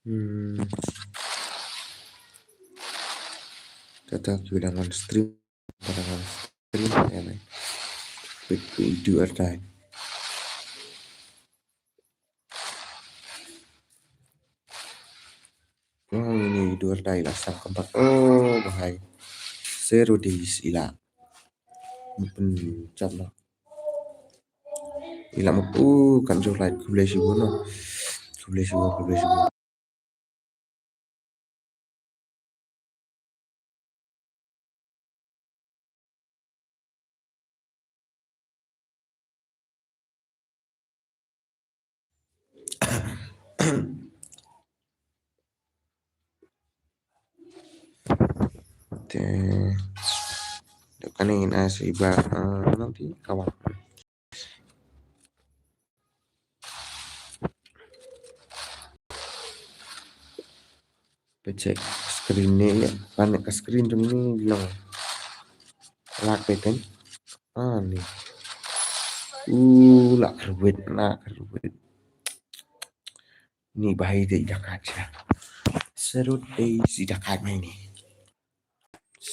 Hmm. Kata ki udah on stream, udah on stream ya, man. Quick, quick, do or die. Oh, ini do or die lah sang keempat. Oh, bahai. Zero days ila. Mut pynjam lah. Ila mut, uh, kan jauh lah. Khublei shibun noh. Khublei shibun, khublei shibun. Te, dep kane ngin ai sa i Bah, ah, nang ti kawang. Peit check screen ne, pan ka screen jong ne long. Lak peit kan. Ah, ni. Uh, lak kyrwit, lak kyrwit. Ni bahai de i da kat sha. Zero days i da kat mai ni.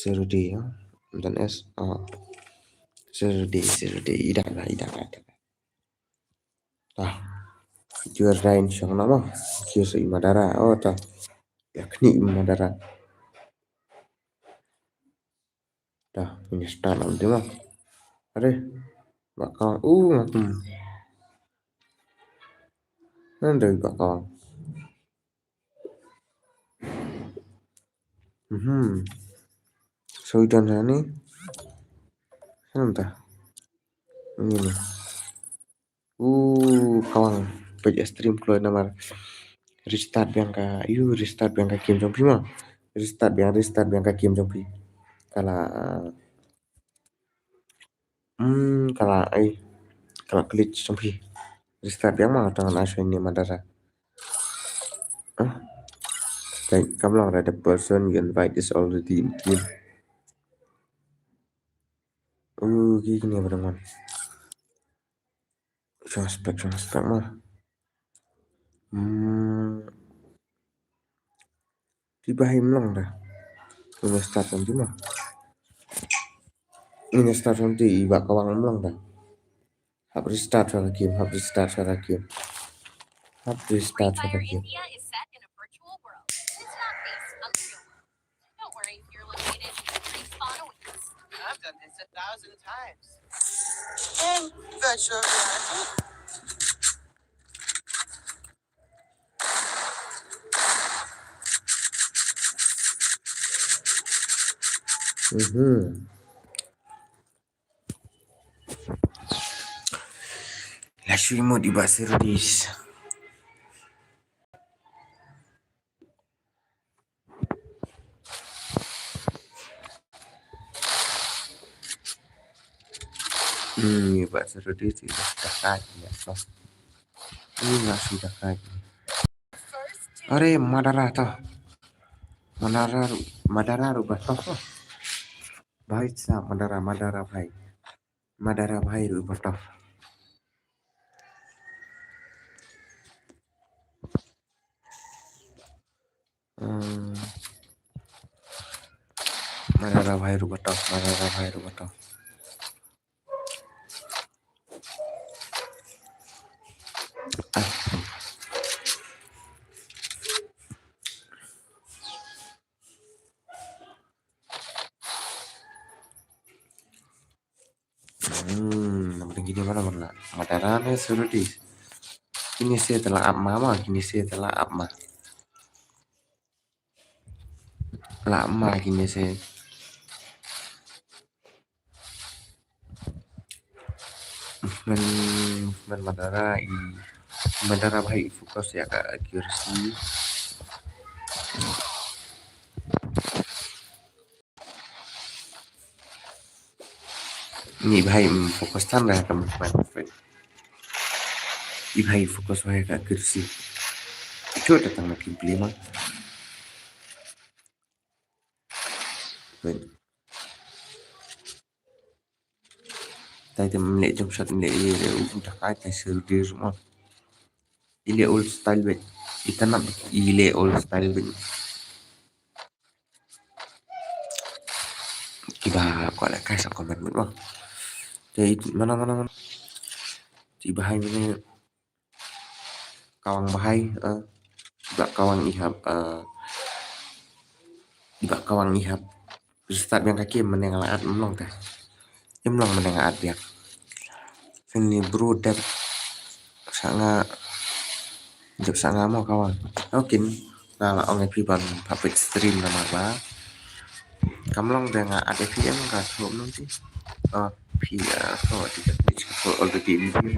Zero day, ah. Dan S, ah. Zero day, zero day, i da kat, i da kat, i da kat. Tah. Jur rain shong nama. Jur sa i madara. Oh, tah. Ïa kni i madara. Tah, ini start nam tu lah. Are. Bakang. Uh, ngam. Nan dari bakang. Mhm. So, i don ha ni. Sana tah. Ini ni. Uh, kawang. Peit stream kloi namar restart biang ka, ïu restart biang ka game jong phi ma. Restart biang, restart biang ka game jong phi. Ka la, hmm, ka la, ai, ka la glitch jong phi. Restart biang ma tang na shoi ni Madara. Ah. Like, come along, the person you invite is already in game. Uh, ki kine ba dang wan. Shong spek, shong spek ma. Hmm. Ti ba hai mlong da. Ini start nanti ma. Ini start nanti iba kawang mlong da. Hap restart sa game, hap restart sa game. Hap restart sa game. India is set in a virtual world. It's not based on the real world. Don't worry, you're located in three spawn awaits. I've done this a thousand times. In virtual reality. Mhm. Lashwi mut iba service. Hmm, iba service iba dakai ya to. Ini nggak sudah kai. Are Madara to. Madara ru, Madara ru ba to. Bhai sa Madara, Madara bhai. Madara bhai ru ba to. Hmm. Madara bhai ru ba to, Madara bhai ru ba to. Ah. Hmm, namar kine mana mana. Madara ne suruh di. Kine se tela ap ma ma, kine se tela ap ma. La ma kine se. Movement, movement Madara i, Madara bhai i focus ïa ka accuracy. Ni bhai, mm, focus than da ka movement. I bhai focus bhai ka accuracy. Chot da tang na gameplay ma. Wait. Tai te mlek jump shot mlek i le u da kai tai sel dir ma. I le old style bit. I tanam i le old style bit. Kiba ko la kai sa comment bit ma. Te mana mana mana. Ti bhai mane. Kawang bhai, eh, iba kawang ihap, eh, iba kawang ihap. Start biang ka game mane nga la at mlong te. Mlong mane nga at biang. Sini bro dep sa nga, dep sa nga mo kawang. Okay, nga la ong ïa phi ban pha peit stream namar ba kam long te nga at ïa phi em ka thup nang ti. Oh, phi, eh, so ti ka peit ka already in game.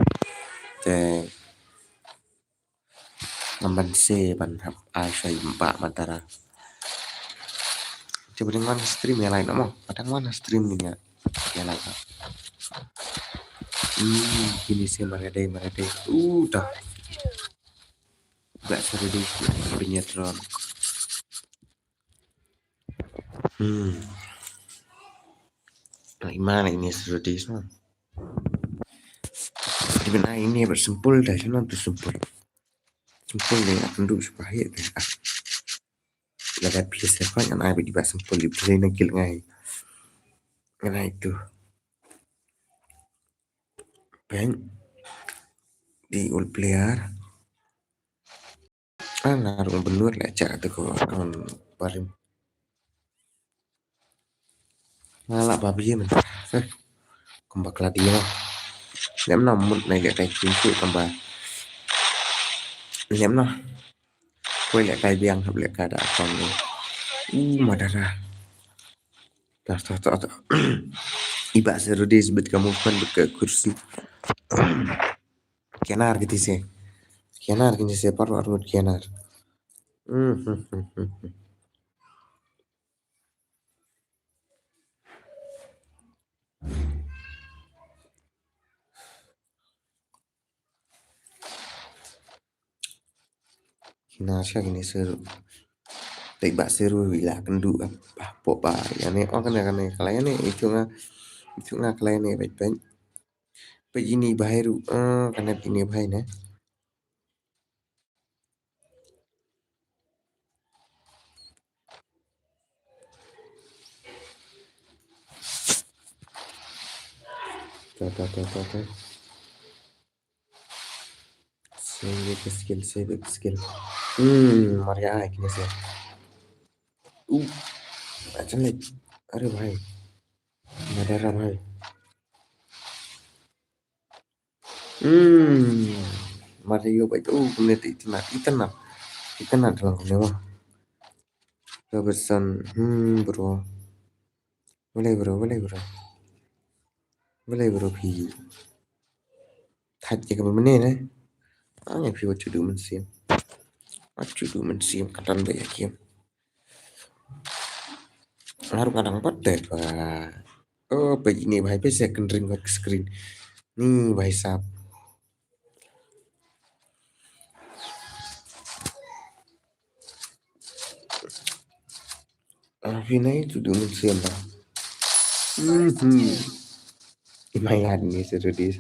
Te Ngan ban se ban hap ai shai ba Madara. Te ba dang wan stream ïa lai no mo. Ba dang wan stream ïa, ïa lai no. Hmm, kine se marga dei, marga dei. Uh, dah. Ba sa ready. Punya tron. Hmm. Ai ma na ini sudah dis ma. Even ai ini ba simple dah, sana tu simple. Simple deh, aku tu supaya deh. Ah. Lada P S F kan ai ba di ba simple di play na kill ngai. Ngai tu. Peng. Di all player. Ah, nga ruh nga bynnud leh, check te ko account barim. Nga lah ba bie men. Eh, kumba kladi mo. Lem no mut na leh kai pyntu kumba. Lem no. Koi leh kai biang hap leh kai da account ni. Uh, Madara. Tah, tah, tah, tah. Iba serudis bet ka movement bet ka kursi. Kianar kiti se. Kianar kiti se, par armut kianar. Hmm, hmm, hmm, hmm, hmm. Kina sha kini seru. Tek ba seru wi la kynduh. Bah, pok ba. Ïa ne, oh, kane, kane, kala ïa ne, itu nga, itu nga kala ïa ne, baik, baik. Baik ini bahai ru. Ah, kane ini bahai ne. Ta, ta, ta, ta, ta. Save the skill, save the skill. Hmm, Maria ai kini se. Uh, acha le. Are bhai. Madara bhai. Hmm. Mario bhai. Uh, kumne te itna, itna. Itna dalam kumne wah. Robertson. Hmm, bro. Boleh bro, boleh bro. Boleh bro phi. Thait ïa kaba mynne ne. Ang ïa phi wat shu duh mynsiem. Wat shu duh mynsiem, ka don ba ïa kiem. Nga ruh nga dang pat te ba. Oh, ba ine bhai, ba second ring ka screen. Ni bhai sab. Ah, phi nai tu du mynsiem ba. Mhm. Imayad ni seru dis.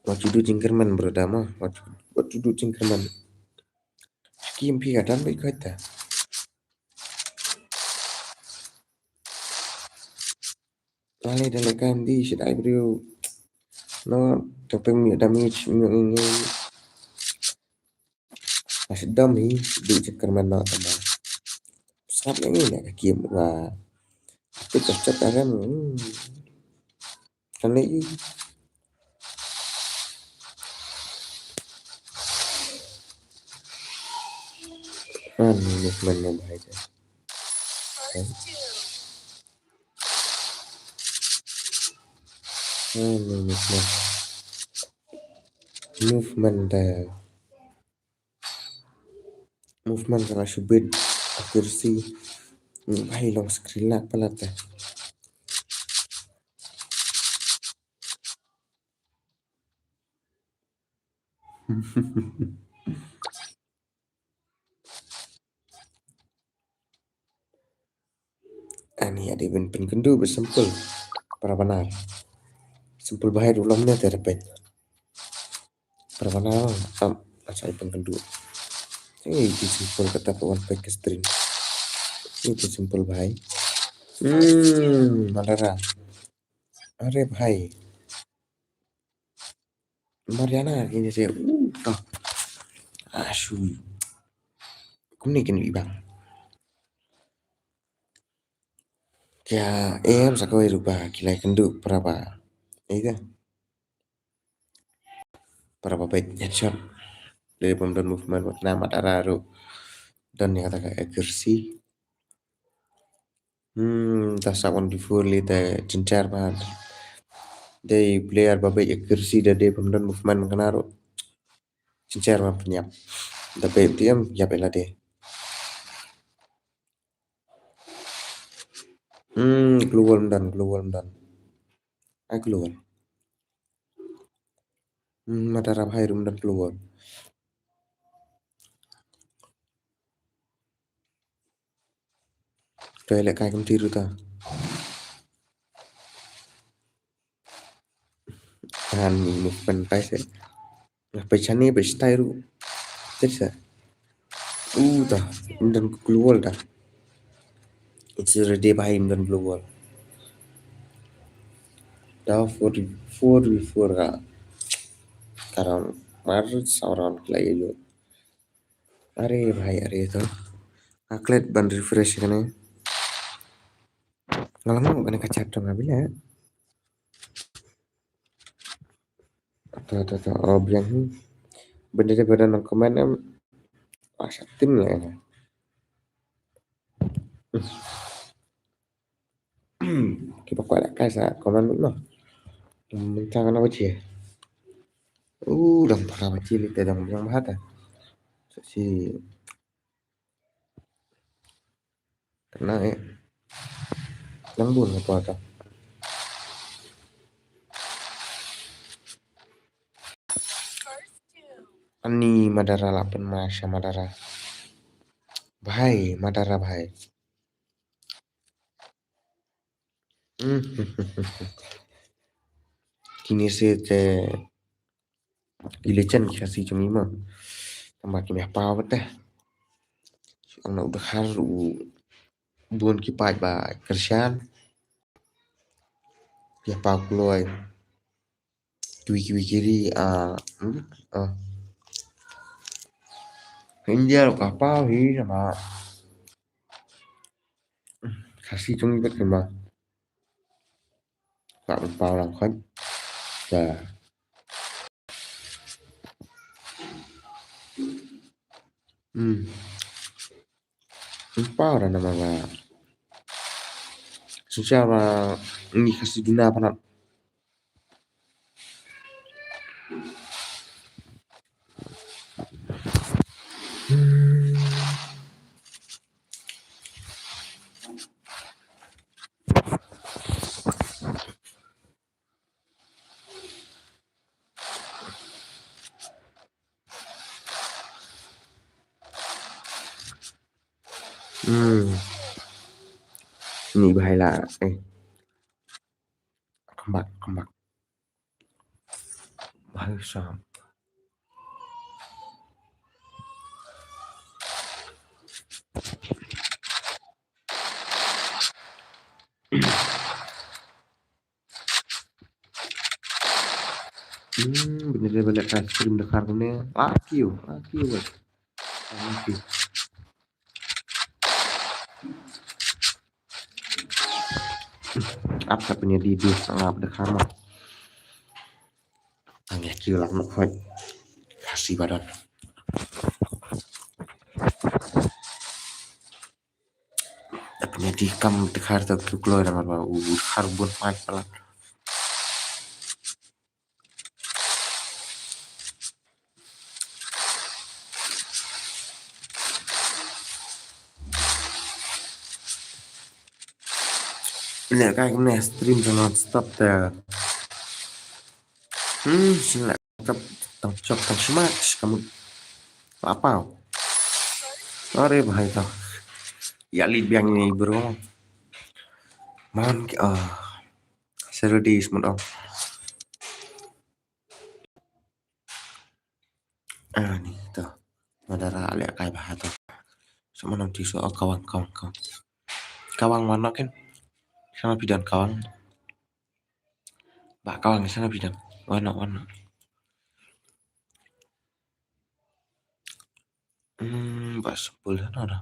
Wat shu duh jingkyrmen bro da mo. Wat, wat shu duh jingkyrmen. Skim phi ka dang beit kata. Lale da leka ndi shit ai briew. No, topeng miak damage miak ngi ngi. Ash dam hi, duh jingkyrmen no tama. Sat ngi ne ka game wa. Pit of chat aram. Hmm. Kan le i. Ani movement mo bhai ja. Ani movement. Movement da. Movement ka la shu bit. Accuracy. Bhai long screen lak palat da. Ani ïa dei ban pynkynduh ba simple. Para bana. Simple bhai ruh lom ne te repet. Para bana am acha pynkynduh. Ei, iti simple kata ka one pack ka string. Iti simple bhai. Hmm, Madara. Are bhai. Mariana kine se, uh, to. Ashu. Kumne kin ibang. Kya em sa kawei ruh ba ki la kynduh para ba. Ida. Para ba beit headshot. Dei bym don movement wat na Madara ruh. Don ïa kata ka accuracy. Hmm, ta sa one before li ta jynjar ba. Dei player ba beit accuracy da dei bym don movement kane ruh. Jynjar ba pynïap. Da beit T M ïap ila dei. Hmm, global mdan, global mdan. Ai global. Hmm, Madara bhai ruh mdan global. Toilet kai kam tiru ta. Ani movement kai se. Nga peit shane peit shatai ruh. Tit sa. U ta. Mdan global ta. It's already bhai mdan global. Ta four, four v four ka. Karam mar sauran klai lo. Are bhai, are to. Nga klet ban refresh kane. Nga la mut kane ka chat to nga bile. To, to, to. Oh, biang hi. Benda dia pada nang comment em. Ah, sha tim la kane. Kiba kwah lehkai sa comment noh. Mynta kane baje. Uh, dang para baje lei te dang biang bha ta. Sa shi. Kane eh. Dang bun ka por ta. Ani Madara la pynmai sha Madara. Bhai, Madara bhai. Hmm. Kine se te ki legend ki Khasi jong ngi mo. Tangba kim ïa paw beit te. Shu ong na u Dkhar u bun ki paid ba kyrshan. Ïa paw kloi. Kiwi kiwi ki ri, ah, hmm, ah. India ruh ka paw hi, namar Khasi jong ngi beit kumba. Ka paw lang khot. Ya. Hmm. Paw da namar ba. Shisha ba ngi Khasi duna palat. Hmm. Ni bahai la. Eh. Come back, come back. Bahai sa. Hmm, bynta ba leh ka stream Dkhar kumne. Laki u, laki u. Laki. Ap ka pynïadei di sangap Dkhar mo. Ang ïa ki lang nok hoi. Khasi badon. Ap ne di kam Dkhar ta tu kloi namar ba u Dkhar bun paid palat. Leh kai kumne stream ta non stop ta. Hmm, shin leh tap tang chok tang shimat shi kamut. Lapau. Sorry bahai to. Ïa leit biang ni bro. Mon ki ah. Serodi smut ong. Ah, ni to. Madara leh kai bahai to. Sama nang tisu oh kawang kawang kawang. Kawang wanok kin. Sama pidan kawang. Ba kawang sana pidang. Wanok wanok. Hmm, ba simpul sana dah.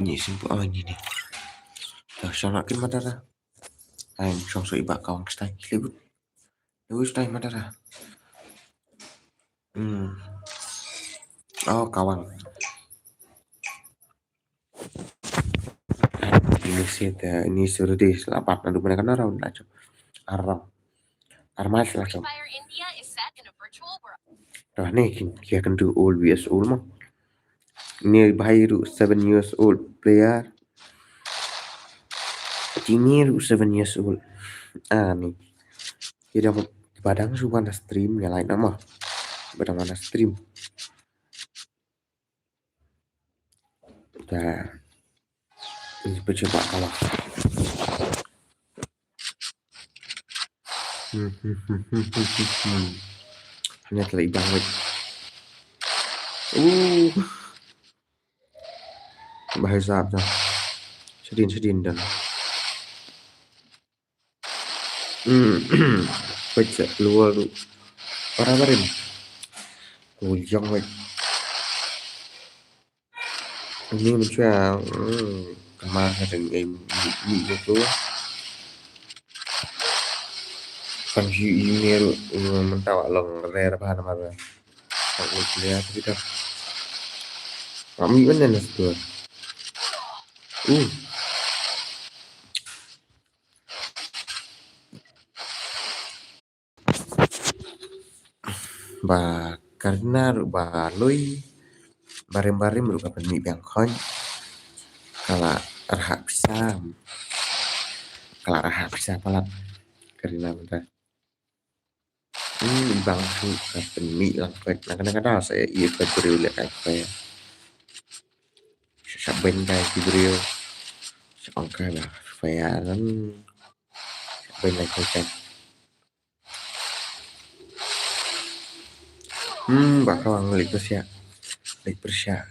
Ni simpul oh ni ni. Dah sana kin Madara. Ai song so iba kawang stai. Libut. Libut stai Madara. Hmm. Oh, kawang. Ini sih, ini suruh di selapat nandu mana kan orang nak cok. Arang. Armas lah cok. Dah ni kin kia kan tu old V S old mah. Ini bahayu seven years old player. Ini ru seven years old. Ah ni. Kira badang su wan stream ya lain nama. Badang wan stream. Dah. Ini pecah bak kawah. Hmm, hmm, hmm, hmm, hmm, hmm, hmm. Hanya telah ibang wait. Uh. Bahaya sap dah. Sedin, sedin dah. Hmm. Pecah keluar tu. Para barim. Kujang wait. Ini macam hmm, kamar ada ni ni ni tu. Kan si ini tu hmm, mentawak long rare apa nama tu. Tak boleh lihat kita. Kami mana nas tu. Uh. Ba Karina ruh ba lui barim barim ruh ka pynmih biang khon. Ka la rhah pisa. Ka la rhah pisa palat Karina mynta. Hmm, i bang tu ka pynmih lang pet. Na ka na ka da sa i pet briew leh kai pet. Sa beng kai ki briew. Sa ong kai ba pet nan. Sa beng lai kai pet. Hmm, ba ka wang leh pyrshah. Leh pyrshah.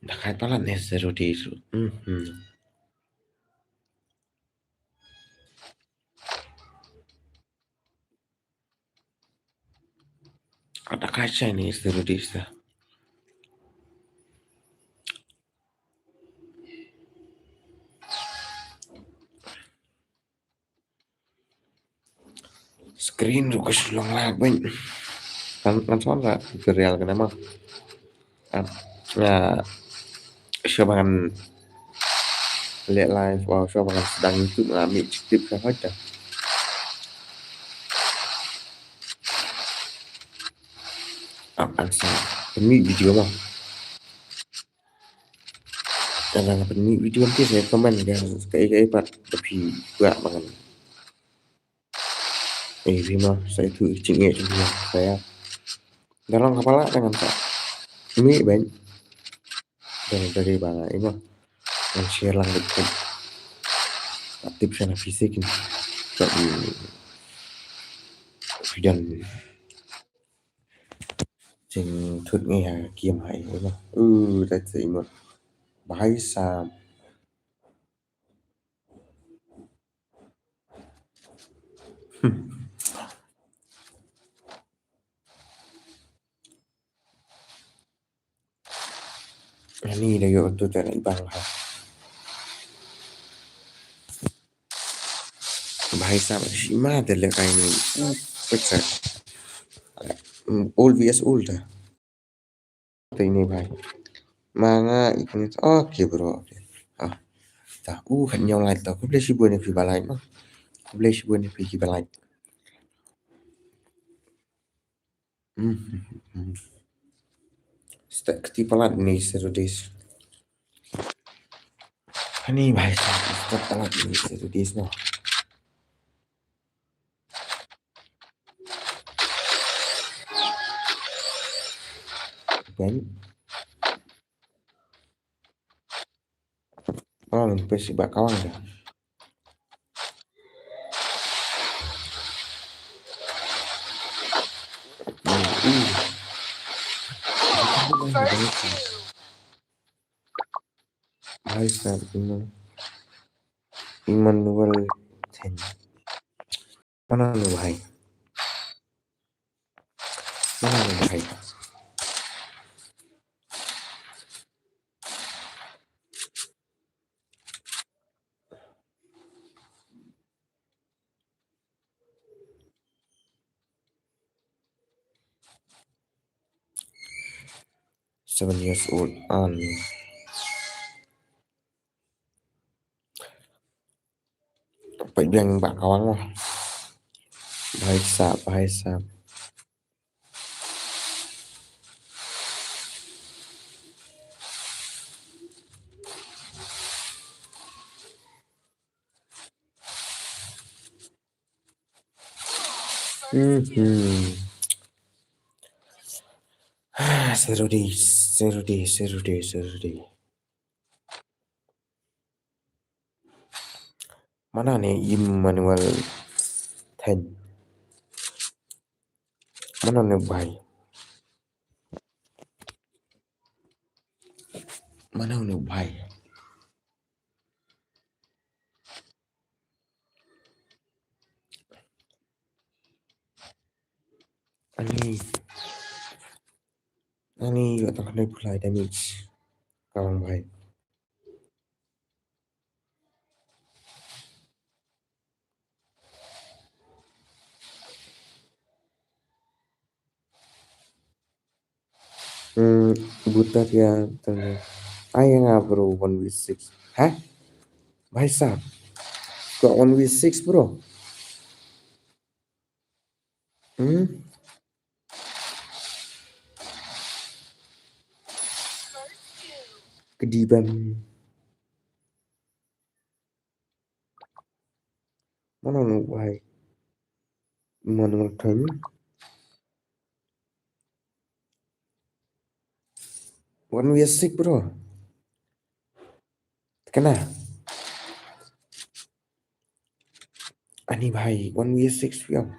Da kai palat ne zero days. Mhm. Da kai Chinese zero days da. Screen ruh ka shu long lag beit. Kan, kan sa tutorial kane ma. Ah, ya, shuwa ba ngan leh live, oh, shuwa ba ngan sdang YouTube, nga mih tip ka hoita. Ah, kan sa pynmih video ma. Lada nga pynmih video, phi sa comment ka, kaei kaei pat ba phi kwah ba ngan. Eh, phi ma sa ithuh jingeh jong phi, sa ïa. Da long ka palat ngan sa mih beit. Da long da dei ba nga, i ma, ngan share lang beit. Tip shane phi sa kin. Ka i phi don jingthut ngi ha game ha i, i ma. Uh, that's it, i ma. Bhai sahab. Ani da yo tu ta i bang ha. Bhai sahab, shi ma te le kai ni. Pecah. Old V S old ta. Te ini bhai. Ma nga ikut. Okay, bro. Okay. Ah. Ta, uh, khat ñiew like ta. Khublei shibun ïa phi ba like ma. Khublei shibun ïa phi ki ba like. Hmm. Stek kti palat ni zero days. Ani bhai, stek palat ni zero days no. Bang. Oh, ngin pes i ba kawang dah. Hmm, ih. Bhai sahab, Emmanuel Ten. Mana nu bhai? Mana nu bhai? Seven years old, an. Peit biang ba kawang lah. Bhai sahab, bhai sahab. Hmm. Zero days, zero days, zero days, zero days. Mana ne Emmanuel Ten? Mana ne bhai? Mana ne bhai? Ani, ani ïa tang kane pulai damage. Kawang bhai. Hmm, buta dia tanya. Ai nga bro one v six. Hah? Bhai sahab. Got one v six bro. Hmm? Kdi ban. Mano no why? Mano no time? One way sick, bro. Kana? Ani bhai, one way sick swiam.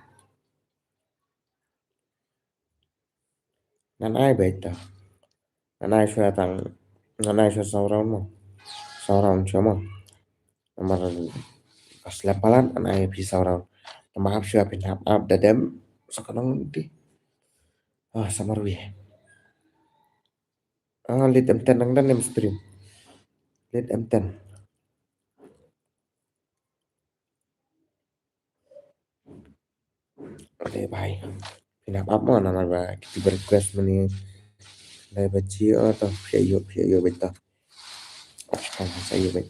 Ngan ai beit ta. Ngan ai shuwa tang, ngan ai shuwa saw round mo. Saw round shuwa mo. Namar ka slap palat ngan ai phi saw round. Namar hap shuwa phin hap ap da dem sa ka nong ti. Ah, samar wi. Ah, lit M ten nang dan em stream. Lit M ten. Ade bhai. Phin hap ap mo namar ba kiti ba request mani. Dai ba ji o to phi ïoh phi ïoh beit to. Tang sa ïoh beit.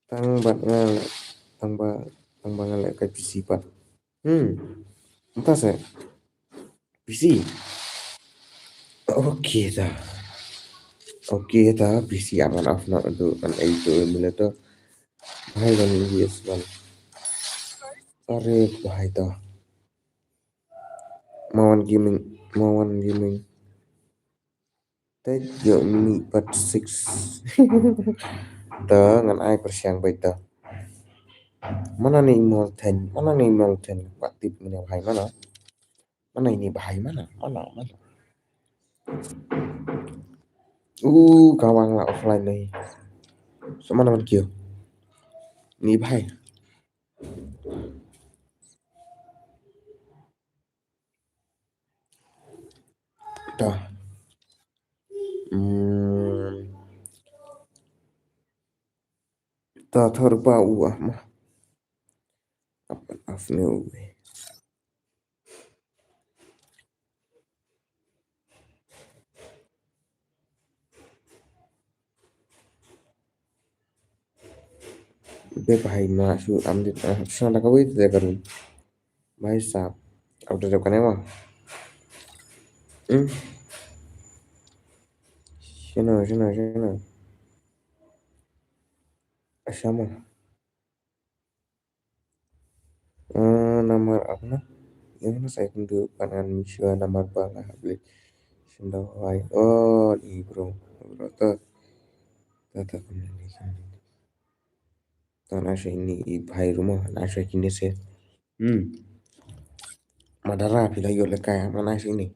Tang ba nga tang ba tang ba nga leh kai P C pat. Hmm. Mynta se. P C. Okay ta. Okay ta P C aman off na tu kan ai tu mula tu. Bhai kan yes man. Are bhai ta. Mawan Gaming, Mawan Gaming. Te yo mi pat six. Ta ngan ai persiang beit ta. Mana ni email ten, mana ni email ten. Wat tip mene bhai mana. Mana ini bhai mana? Mana, mana? Uh, kawang la offline ni. So mana man kyo? Ni bhai. Ta. Hmm. Ta thor ba u ah ma. Apa af ne u. Be bhai ma su am dit ah sa da ka wei de ka rum. Bhai sahab. Ab da ka ne ma. Hmm. Shino shino shino. Asha ma. Ah, namar apna. Yang na saya kundu panan miswa namar ba nga habli. Senda wai. Oh, i bro. Bro to. To to kundu ni. To na sha ini i bhai rumo na sha kine se. Hmm. Madara phi la ïoh lehkai ma na sha ini.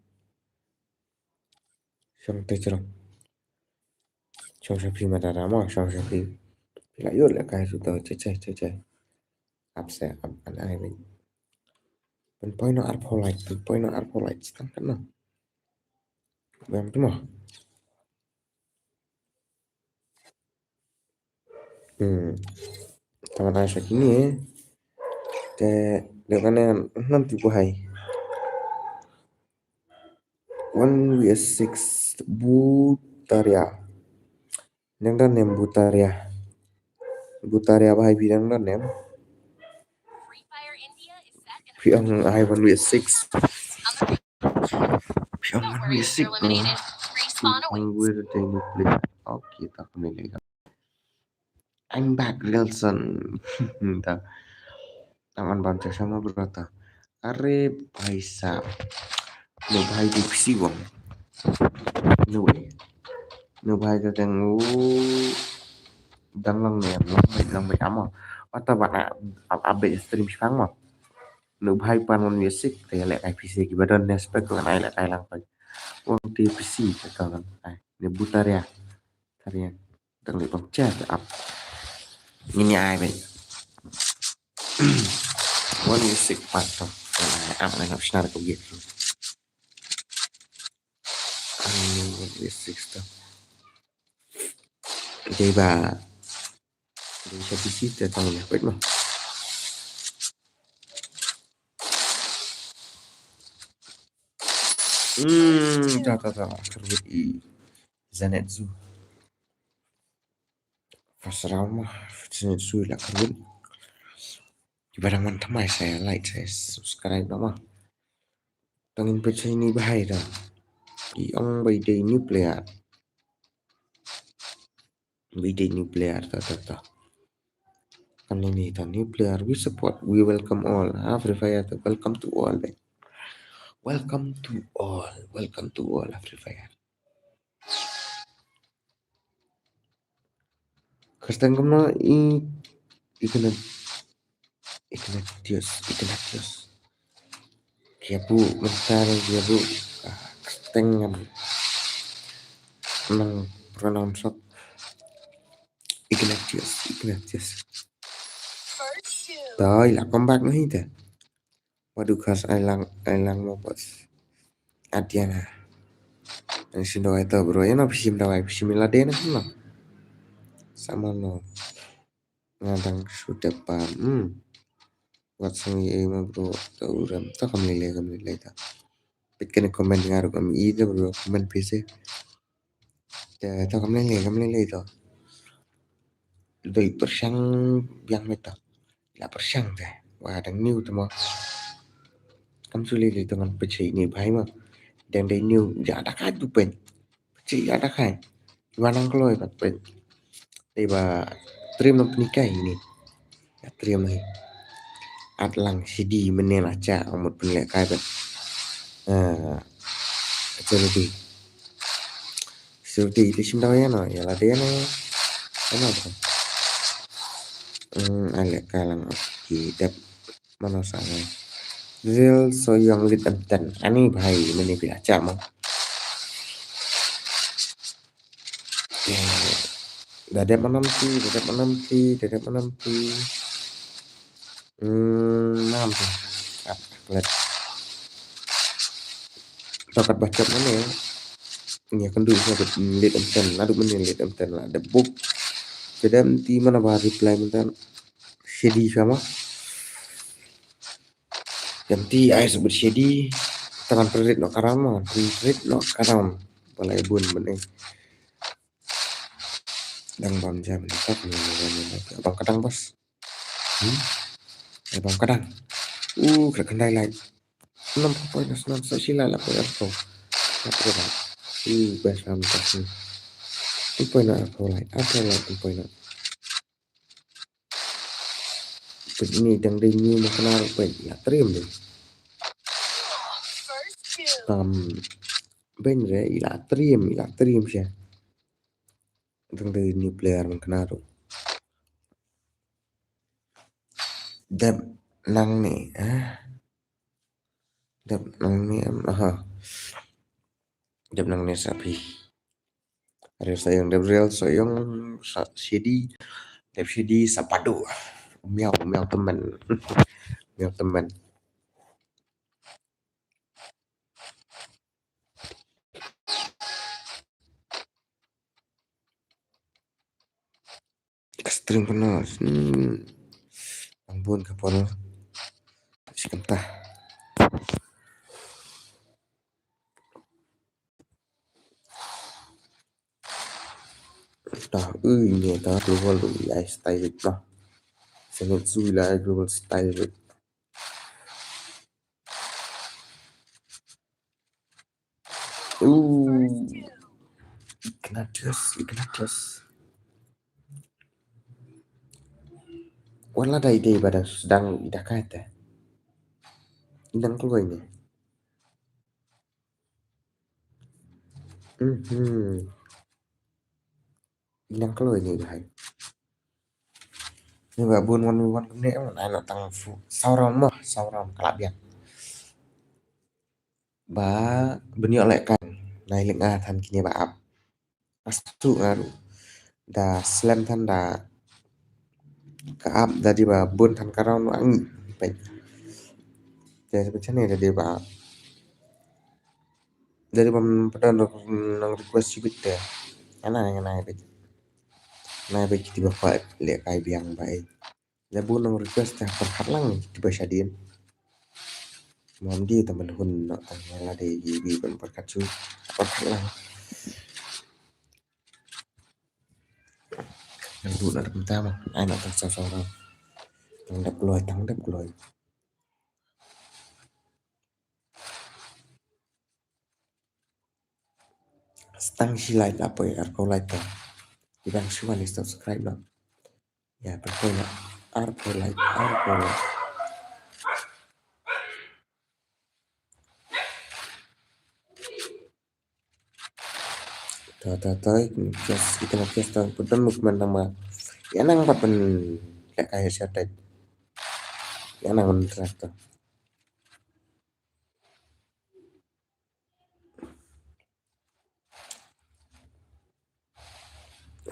Shong te jrong. Shong sha phi madara mo, shong sha phi. Phi la ïoh lehkai su to che che che che. Ap se ap an ai beit. Pynpoi noh arphew like, pynpoi noh arphew like tang kan noh. Bam tu mo. Hmm. Tama na sha kine. Te de kane nan ti bhai. One V six Butaria. Nang da nem Butaria. Butaria bhai bi nang da nem. Phi ong ai one V six. Phi ong one V six. Ong gue da dei ni play. Okay, tak ni le. I'm back, Nelson. Ta. Taman ban cha sama bro ta. Are bhai sahab. No bhai di psi wang. No way. No bhai ta teng u. Dang lang ne, lang bai, lang bai amo. Ata ban a, a, a bai stream shang mo. No bhai pan wan music, te lehkai psi ki badon ne spek lan ai lehkai lang pai. Wang ti psi ka kan ai. Ne Butaria. Taria. Tang li pang chat up. Ngin ïa ai beit. One music part to. Tang ai am ngan hap shna da ka gear. Ai ni one music to. Dei ba. Dei sha P C te tang ïa beit mo. Hmm, ta ta ta. Kyrwit i. Zenitsu. First round ma, Zenitsu la kyrwit. Kiba dang wan thymmai sa like sa subscribe noh ma. Tang in peit sa ini bhai da. I ong bai dei new player. We did new player, ta, ta, ta. Kane ni ta new player, we support, we welcome all. Ha, Free Fire ta, welcome to all, eh. Welcome to all, welcome to all, ha, Free Fire. Kyrteng kumno i, i kena, Ignatius, Ignatius. Kiabu, mentar kiabu. Ah, kyrteng ngam nang pronounce. Ignatius, Ignatius. Toi la comeback na hi te. Waduh khas ai lang, ai lang mo bos. Adiana. Ang sindo ito bro, yan o pisim dawai, pisim ila de na kumno. Sama no. Nga dang shu dep pam. Hmm. Wat song i ma bro, ta u rem, ta kam lei lei, kam lei lei ta. Peit kane comment nga ruh kam i ta bro, comment phi se. Ta, ta kam lei lei, kam lei lei ta. Dei pyrshang biang met ta. La pyrshang te. Wa dang new ta mo. Kam shu lei lei ta ngan pyrshang ni bhai mo. Dang dei new, ja da ka tu pen. Pyrshang ja da ka. Wa nang kloi pat pen. Dei ba trim nang pynhikai ni. Ïa trim hi. At lang sidi mynne la cha, ong mut pynlehkai bad. Ah, Security. Security te shim daw ïa no, ïa lade ïa no. Ïa no ba. Hmm, ai lehkai lang, okay, dep. Mano sa ngai. Real Soyong Lit Em Ten. Ani bhai, mynne phi la cha mo. Eh, da dep ma nam ti, da dep ma nam ti, da dep ma nam ti. Hmm, ma nam ti. Ah, klet. To kat ba chap mynne. Ïa kynduh sa bad Lit Em Ten. Naduh mynne Lit Em Ten la dep buk. Te dep ti mana ba reply mynta. Shedi sama. Em ti ai sa bad shedi. Te ngan pynrit noh ka round mo, pynrit noh ka round. Balei bun mynne. Dang bam jam ni tak ni ni ni. Bam ka dang bos. Hmm? Ai bam ka dang. Uh, kena khyndai lai. Snam poi na snam sa shi lai la poi arphew. Arphew lai. Uh, best ram tak ni. Poi na arphew lai. Arphew lai poi na. Peit ni dang dei new ma kane ruh peit, ila trim dei. Tam ben re ila trim, ila trim sha. Dang dei new player ma kane ruh. Dep nangne, eh. Dep nangne em, aha. Dep nangne sa phi. Real Soyong, dep Real Soyong sa shedi, dep shedi sa padu. Miau, miau temen. Miau temen. Ka stream kano, hmm. Ang bun ka pon. Shi kynta. Ta, ui, ne ta global ruh ïa style ta. Sengat sui la global style ruh. Uh, Ignatius, Ignatius. Wan la dei dei ba dang sdang i da kai te. I nang kloi ne. Mhm. I nang kloi ne i da kai. Ni ba bun wan wan kumne wan ai na tang fu. Saw round mo, saw round ka la biang. Ba bun ïoh leh kan. Nai lik nga than kine ba ap. Astu nga ruh. Da slem than da ka ap da dei ba bun than ka round wa ngi. Peit. Te peit ne da dei ba. Da dei ba pyndonkam nang request shibit te. Ana nga nai peit. Nai peit kiti ba pait leh kai biang ba ei. Leh bun nang request te pyrkhat lang kiti ba shadien. Mam dei te men hun noh tang la dei i bi ban pyrkhat shu pyrkhat lang. Nang dut na kumta ma ai na tang sa sa. Tang dep kloi, tang dep kloi. Stang shi lai la poi arphew lai ta. Ïa dang shu wan ïa subscribe noh. Ïa pynpoi noh. Arphew like, arphew like. To, to, to, ïa kiss, ïa kiss to, put don movement tang ba. Ïa nang ba pynlehkai sha sha. Ïa nang ban track to.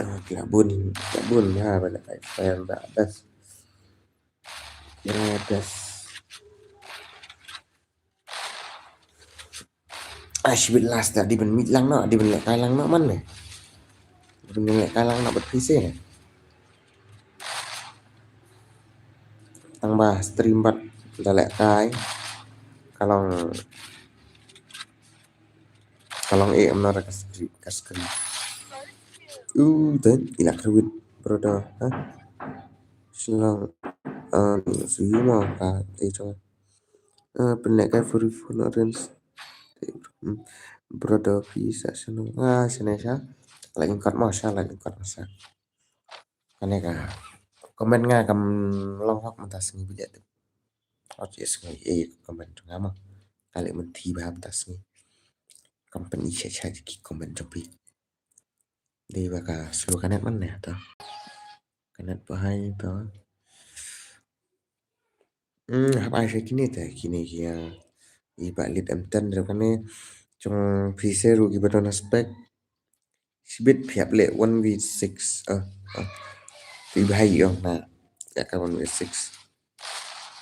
Ah, ki la bun, ki la bun ha ba la kai fan ba best. Ïa best. Ai, shibit last da, dei ban mih lang noh, dei ban lehkai lang noh man ne. Dei ban lehkai lang noh bad phi seh ne. Tang ba stream bad da lehkai. Ka long, ka long eh, amno da ka screen, ka screen. Uh, then ila kawit, brother, ha? Shalom. Um, so you know, uh, eh, to. Uh, pynlehkai for you for no rents. Hmm. Brother, please, ah, shalom. Ah, shalom, sha. Like and cut mo, sha, like and cut mo, sha. Kane ka comment nga kam long hok mynta sngi ba ïa te. Ot ïa sngi eh comment nga ma. Ka leh mynthi ba mynta sngi. Kam pyn-i sha sha ki comment jong phi. Dei ba ka slow ka net man ne to. Ka net ba hai to. Hmm, hap ai sha kine te, kine ki, ah, i ba lit M ten ruh kane. Jong phi seh ruh ki ba don spec. Shibit phi hap leh one v six. Ah, ah. Phi bha ïong na. Ïa ka one v six.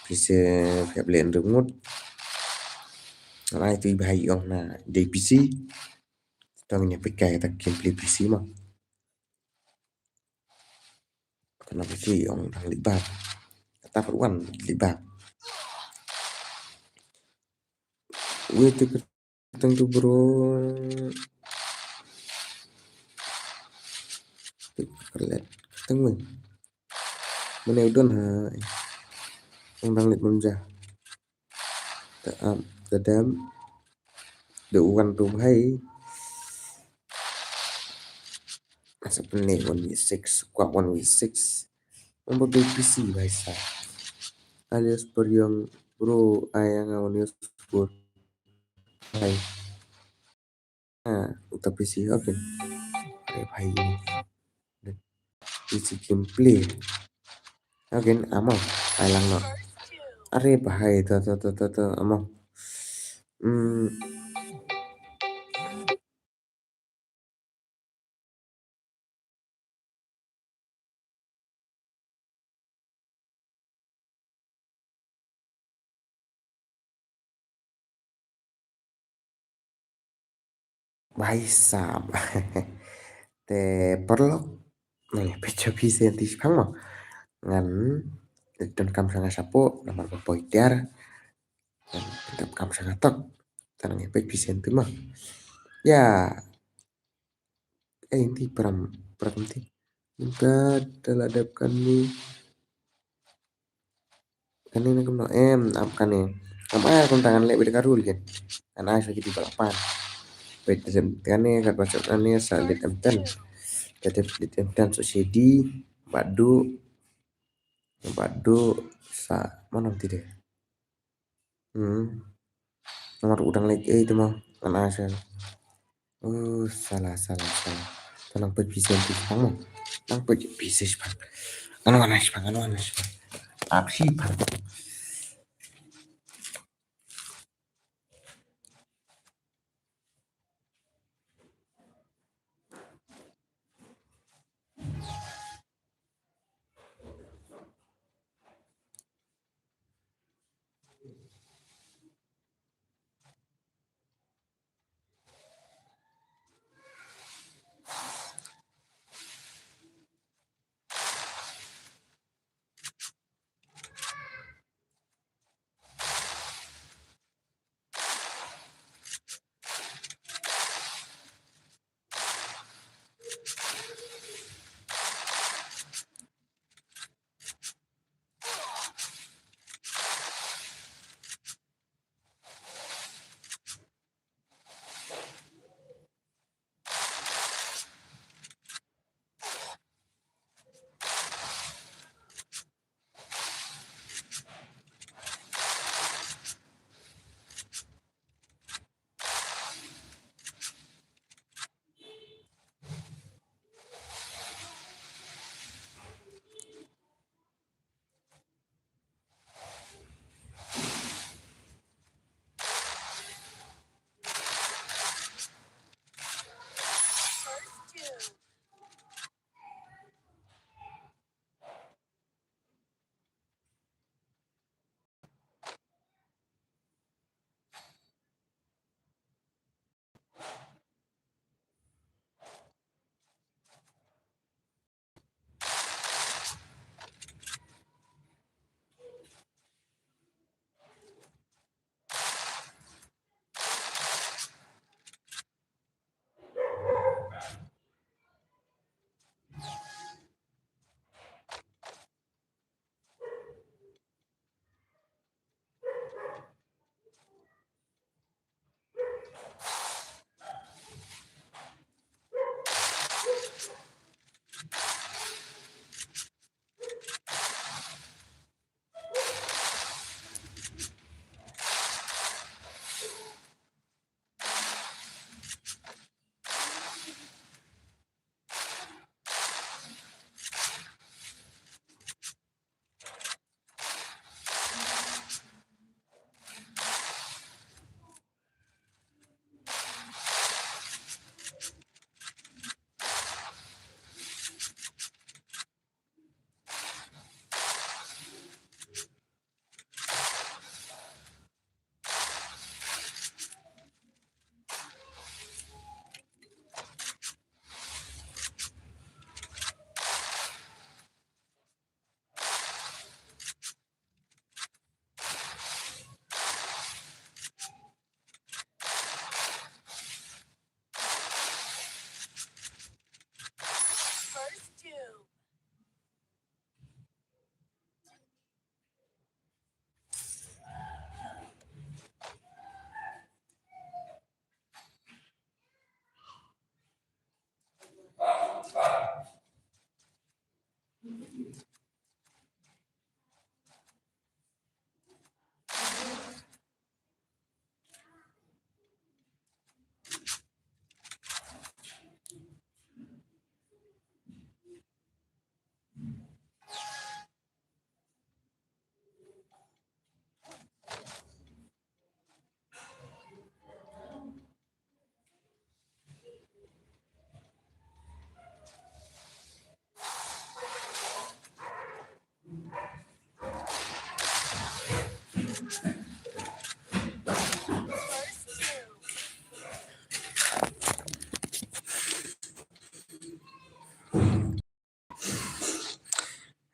Phi seh phi hap leh ngut. Ai tu bha ïong na dei P C. Tang ïa phi kai tang gameplay P C ma. Kana P C ong dang lip bab. Kata per wan lip bab. Wei tu Tang tu bro. Klet. Tang wei. Mane u don ha. Ong dang lip bam ja. Ta am, ta dam. Da u wan tu bhai. Asa pynleh one v six, kwah one v six. Ong ba bad P C bhai sa. Alias Peryong bro, ai anga one v six. Bhai. Ah, uta P C, okay. Are bhai. P C gameplay. Okay, amo. Ai lang no. Are bhai, to, to, to, to, to, amo. Hmm. Bhai sahab. Te paralok. Nang peit sha phi senti shaphang mo. Ngan donkam sha nga shapoh namar ba poi tiar. Ngan donkam sha nga tok. Te nang peit phi senti mo. Ïa. Eh, inti pram, pram ti. Mynta da la dep kane. Kane na kumno em, ap kane. Am ai kumta ngan leh bad ka rule ken. Ngan ai sha kiti ba la pan. Bad kane kat ba sha kane sa lit M ten. Kata lit M ten so shedi. Badu. Badu sa manam ti de. Hmm. Namar u dang leh ei te mo. Ngan ai sha. Oh, salah, salah, salah. Te nang peit phi senti shaphang mo. Nang peit phi senti shaphang. Ano ano shaphang, ano ano shaphang. Ap shaphang.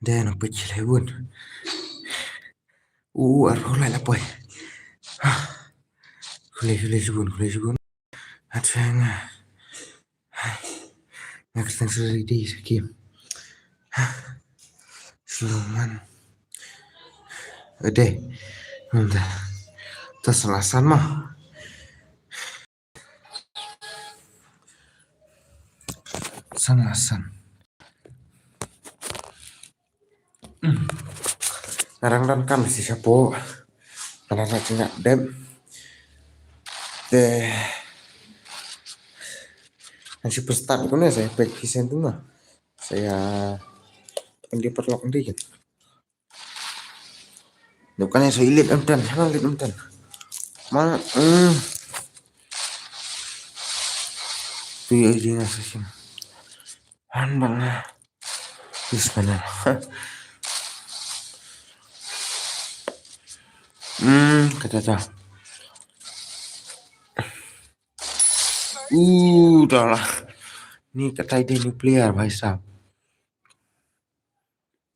Te nang peit sha lai bun. U, u, arphew lai la poi. Khublei, khublei shibun, khublei shibun. Hachang. Hai. Nga kyrteng Sri Dei Sakim. Slow man. Ade. Nda. Ta salah san ma. San la san. Hmm. Nga dang donkam shi shapoh. Nga dang sa jingïadep. Te ngan shu pyrstad kumne sa ïa peit phi shen tu ma. Sa ïa, ym dei paralok ym dei kan. Dep kane sa ïa leit ym ten, ha leit ym ten. Ma, hmm. Tu ïa ïa nga sa shim. Han bang nga. Yes, mana. Hmm, kata ta. Uh, dah lah. Ni katai dei nuclear, bhai sahab.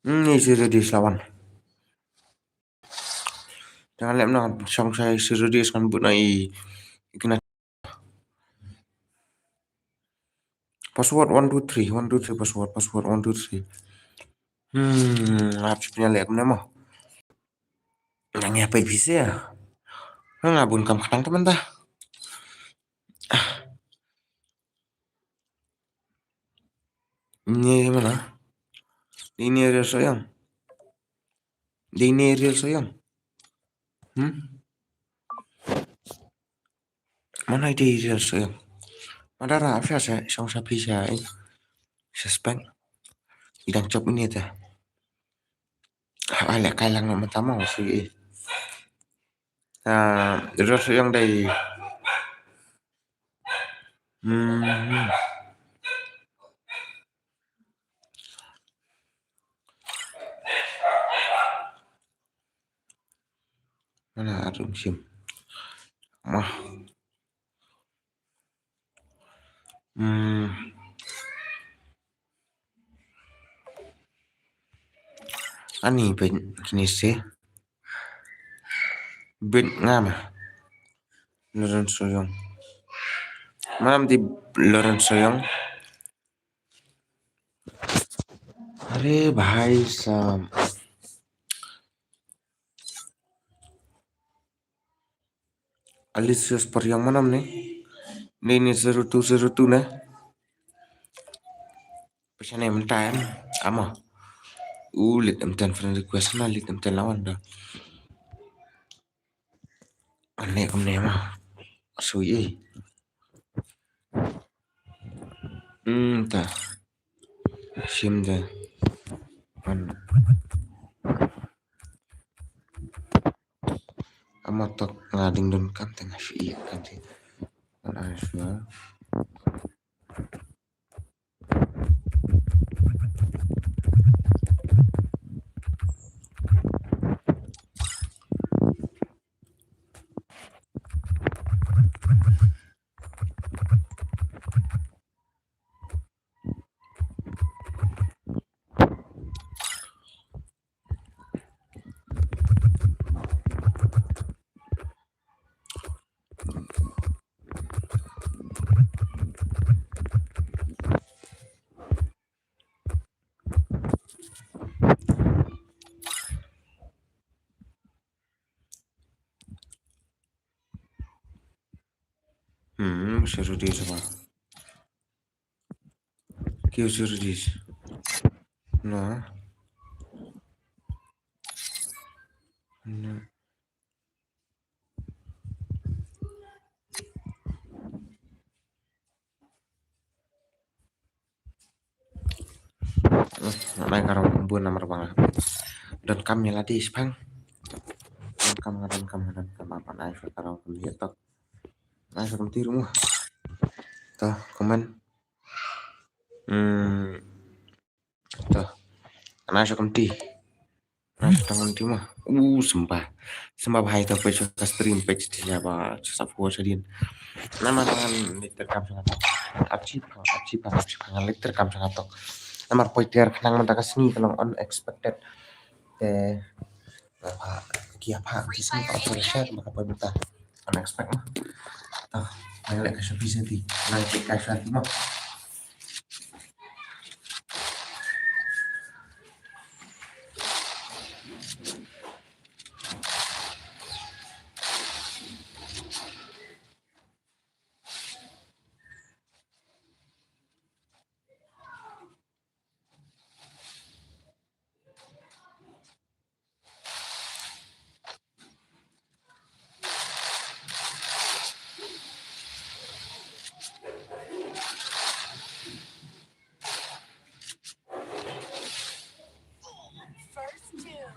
Hmm, ni shu ready sa wan. Te ngan leh noh, shong shai shu ready sa ngan bud noh i, i kena. Password one two three, one two three password, password one two three. Hmm, hap shu pynleh kumne mo. Nang ïa peit phi seh. Nga bun kam khnang te mynta. Ini mana? Ini real soyang. Ini real soyang. Hmm? Mana ini real soyang? Madara afya sa song sapi sa, eh. Suspek. Idang chop ini ta. Ale kai lang na mata mau si, eh. Ah, real soyang dei. Hmm. Mana arum sim. Mah. Hmm. Ani ben kini se. Ben ngama. Loren Soyong. Mana di Loren Soyong. Are bhai sahab. Alicious Pariang manam ne? Ne ne zero two zero two ne? Pisa ne mynta em? Ama. U lit em ten friend request na lit em ten lawan da. Ane kumne ma. Sui eh. Hmm, ta. Sim de. An. Ama tok nga ding don kam te nga shu ïa kam te. An ai shu. Hmm, sero di sama. Kio sero di. Nah. Nah. Nga nai ka rong bun namar ba nga donkam ïa lade shipang. Donkam nga donkam nga donkam ba nga nai shu ka rong kumne tok. Nai shu kumti ruh mo. To comment. Hmm. To. Nai shu kumti. Nai shu tang kumti mo. Uh, sembah. Sembah bhai to peit shu ka stream peit sha ba shu sap ko sha din. Namar ngan leit treikam sha nga tok. Ap chi pang, ap chi pang, ap chi pang, ngan leit treikam sha nga tok. Namar poi tiar khnang mynta ka sngi ka long unexpected. Te, ah, ki ïa phah ki sngi ka operation ba ka poi mynta. Unexpected. Ah, nang leh ka shopping senti. Nang leh ka shopping mo. First two.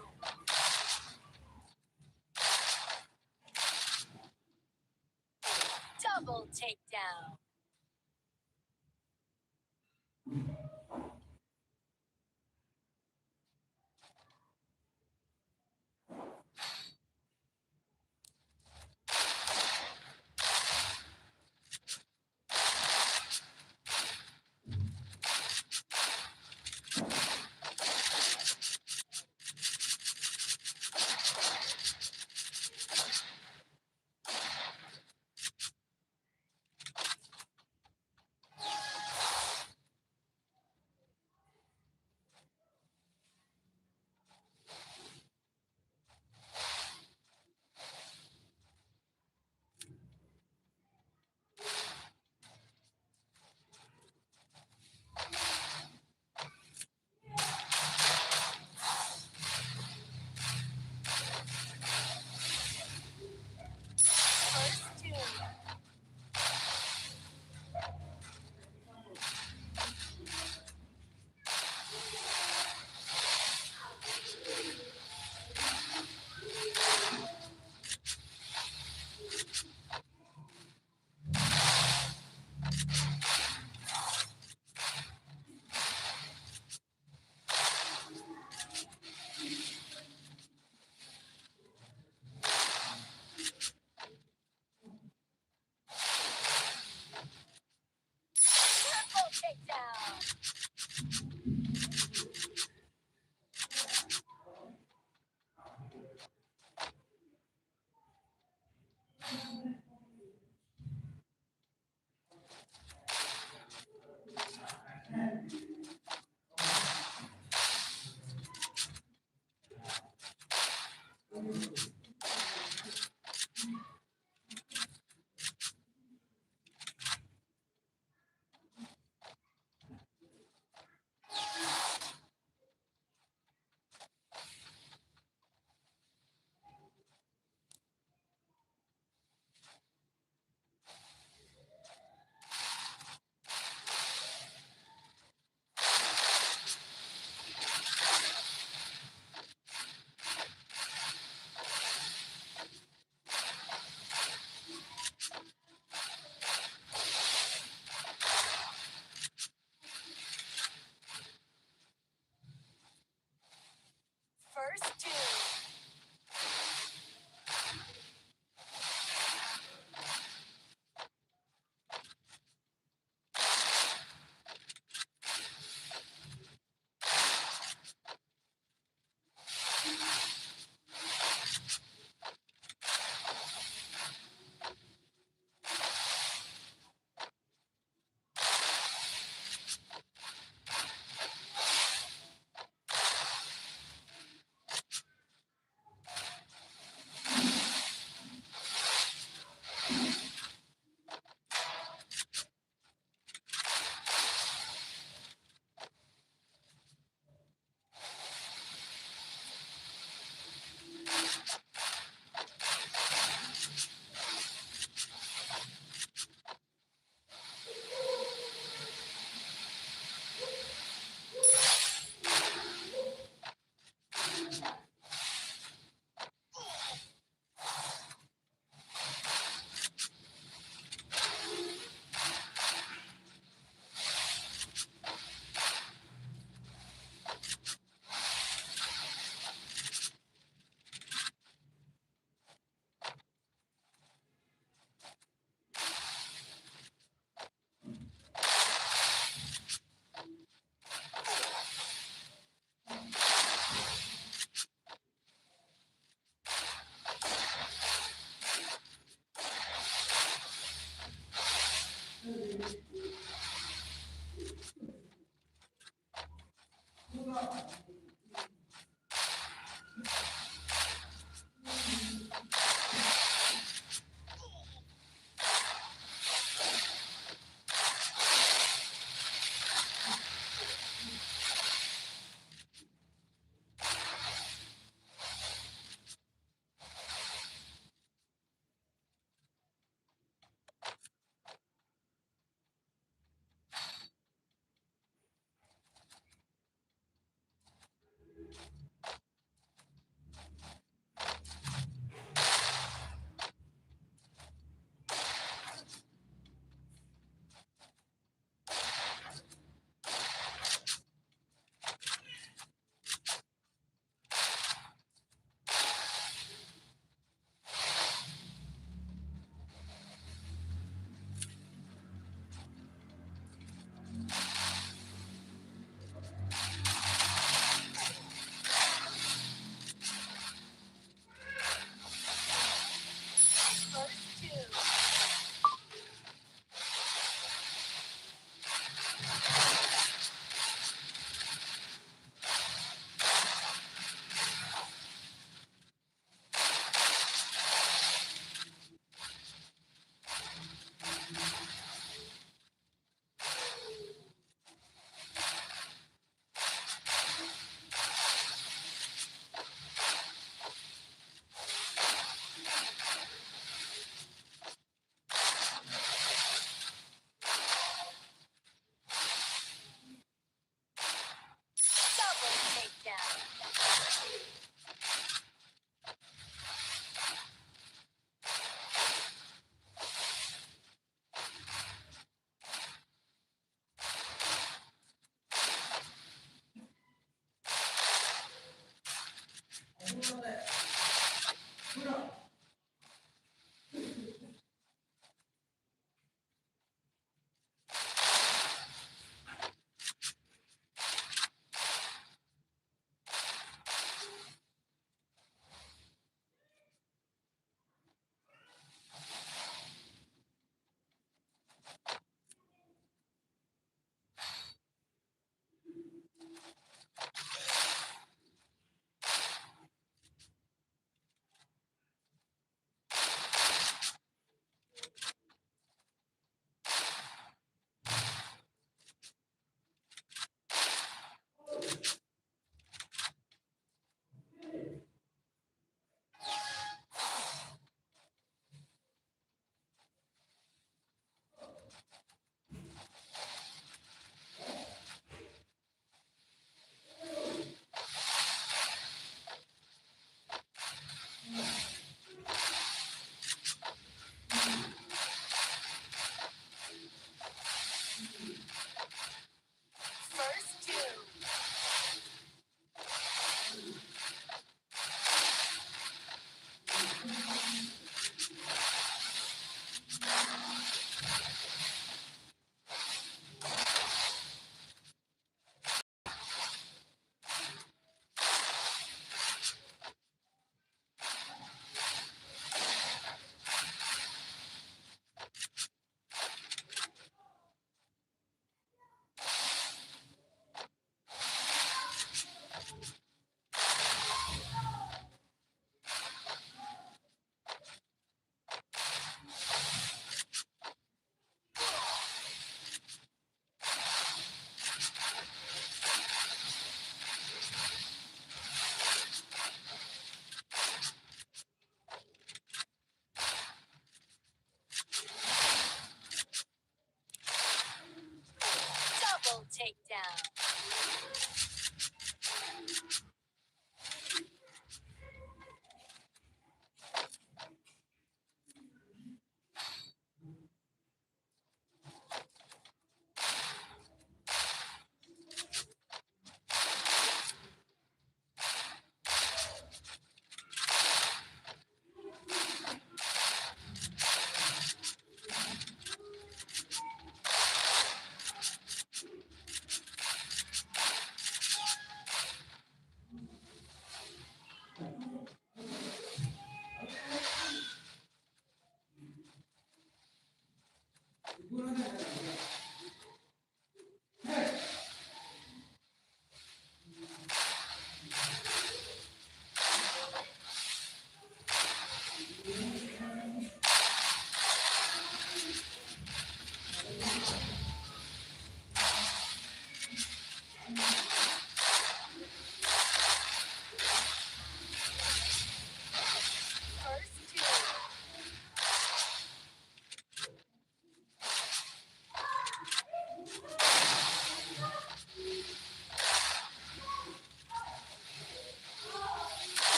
Double takedown.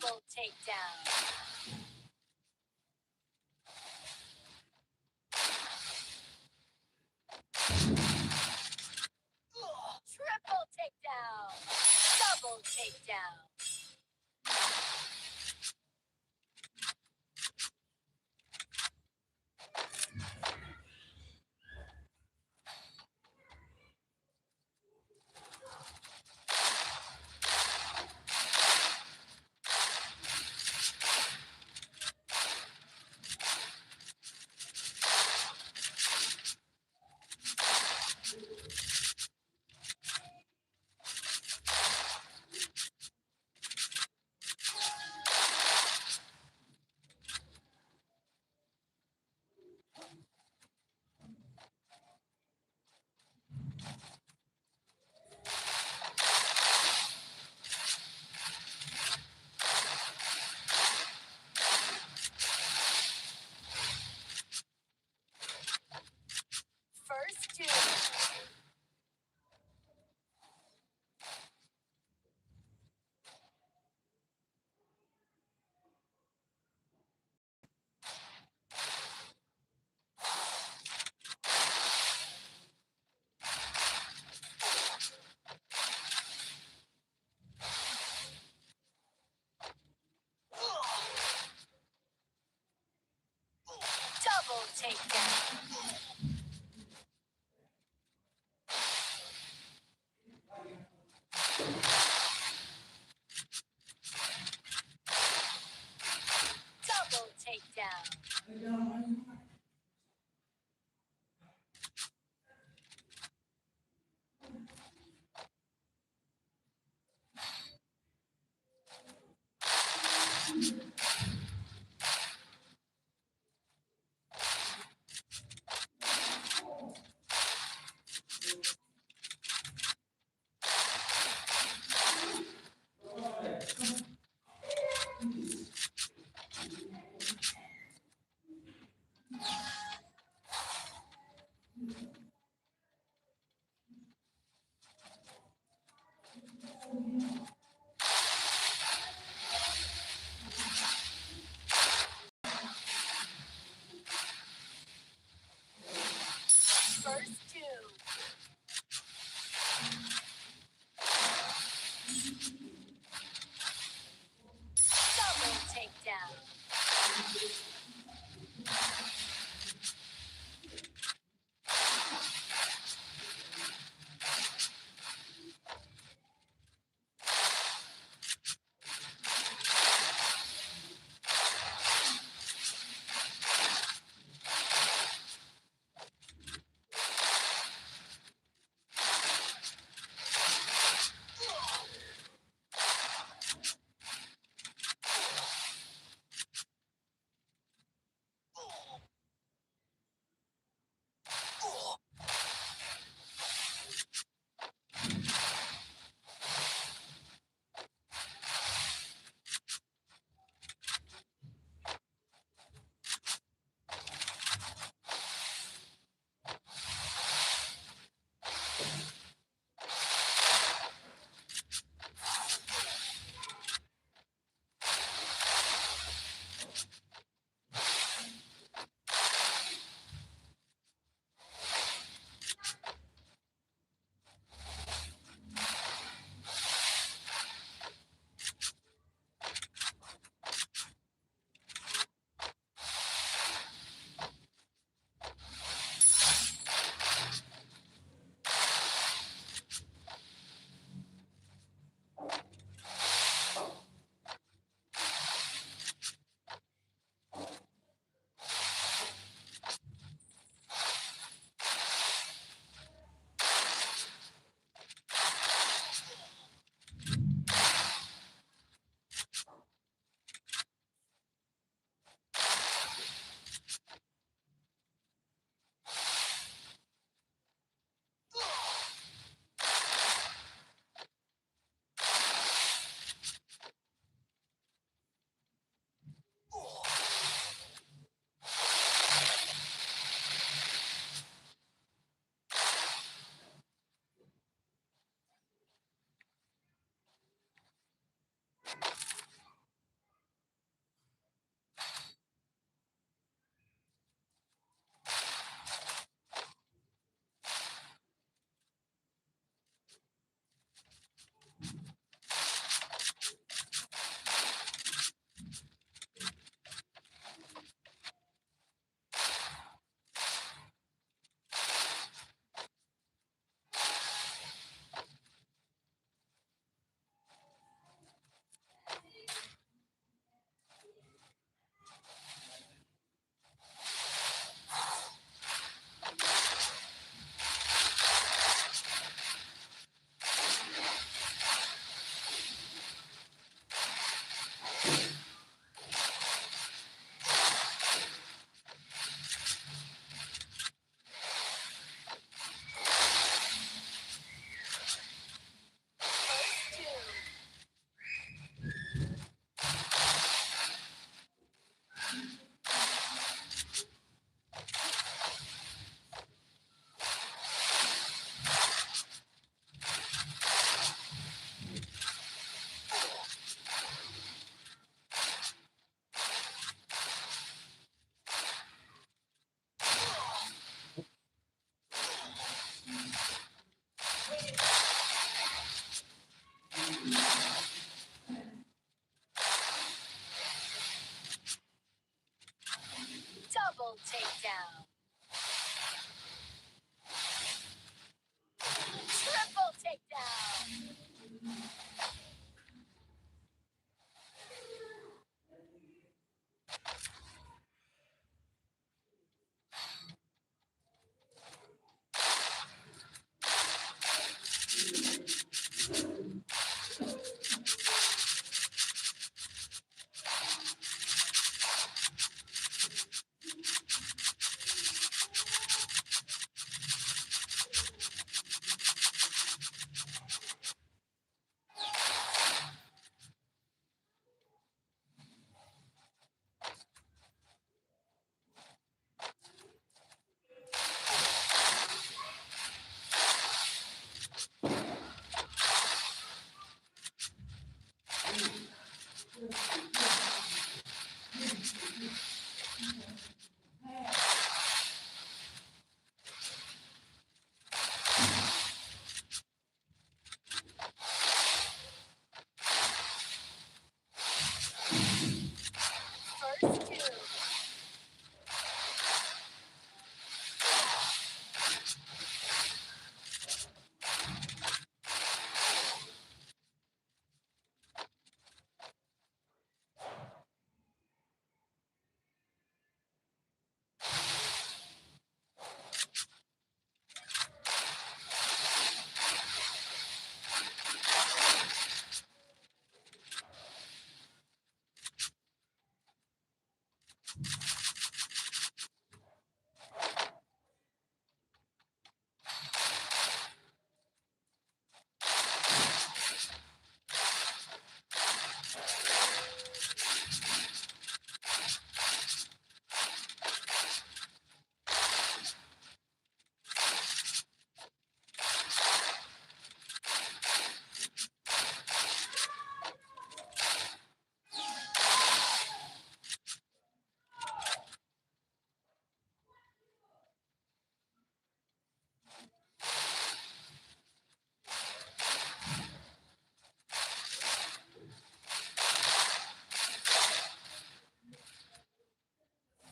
Double takedown. Triple takedown. Double takedown. First two. Double takedown. Double takedown.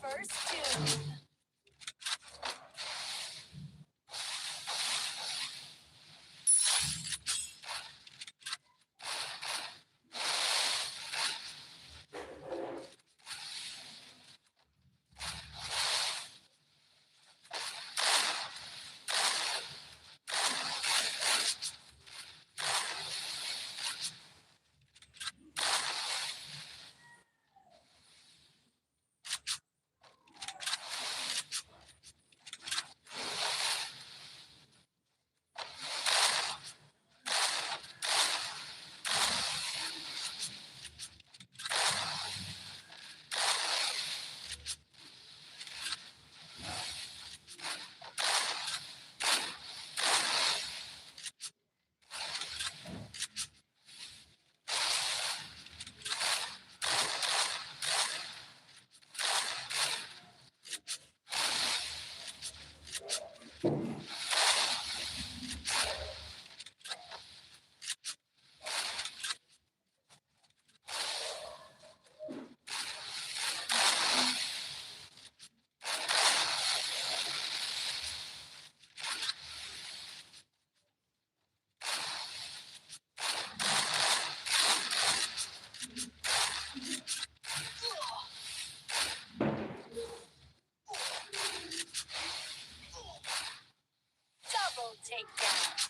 First two. Double takedown.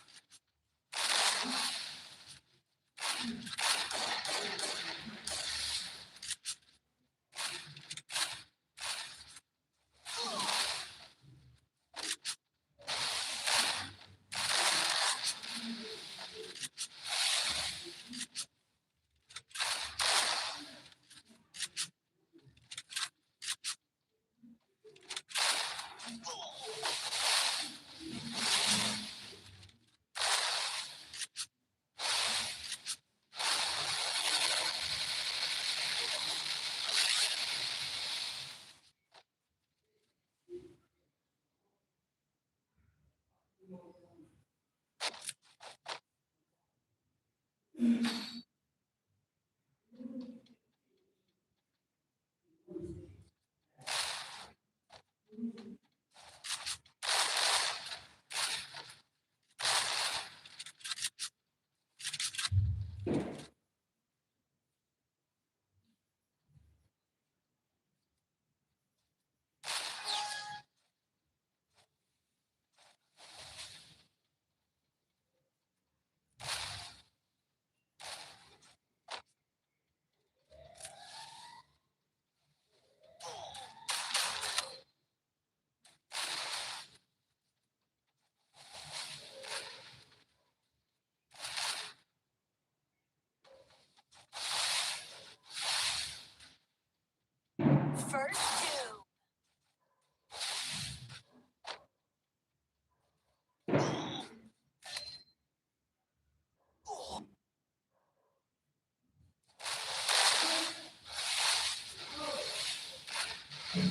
Double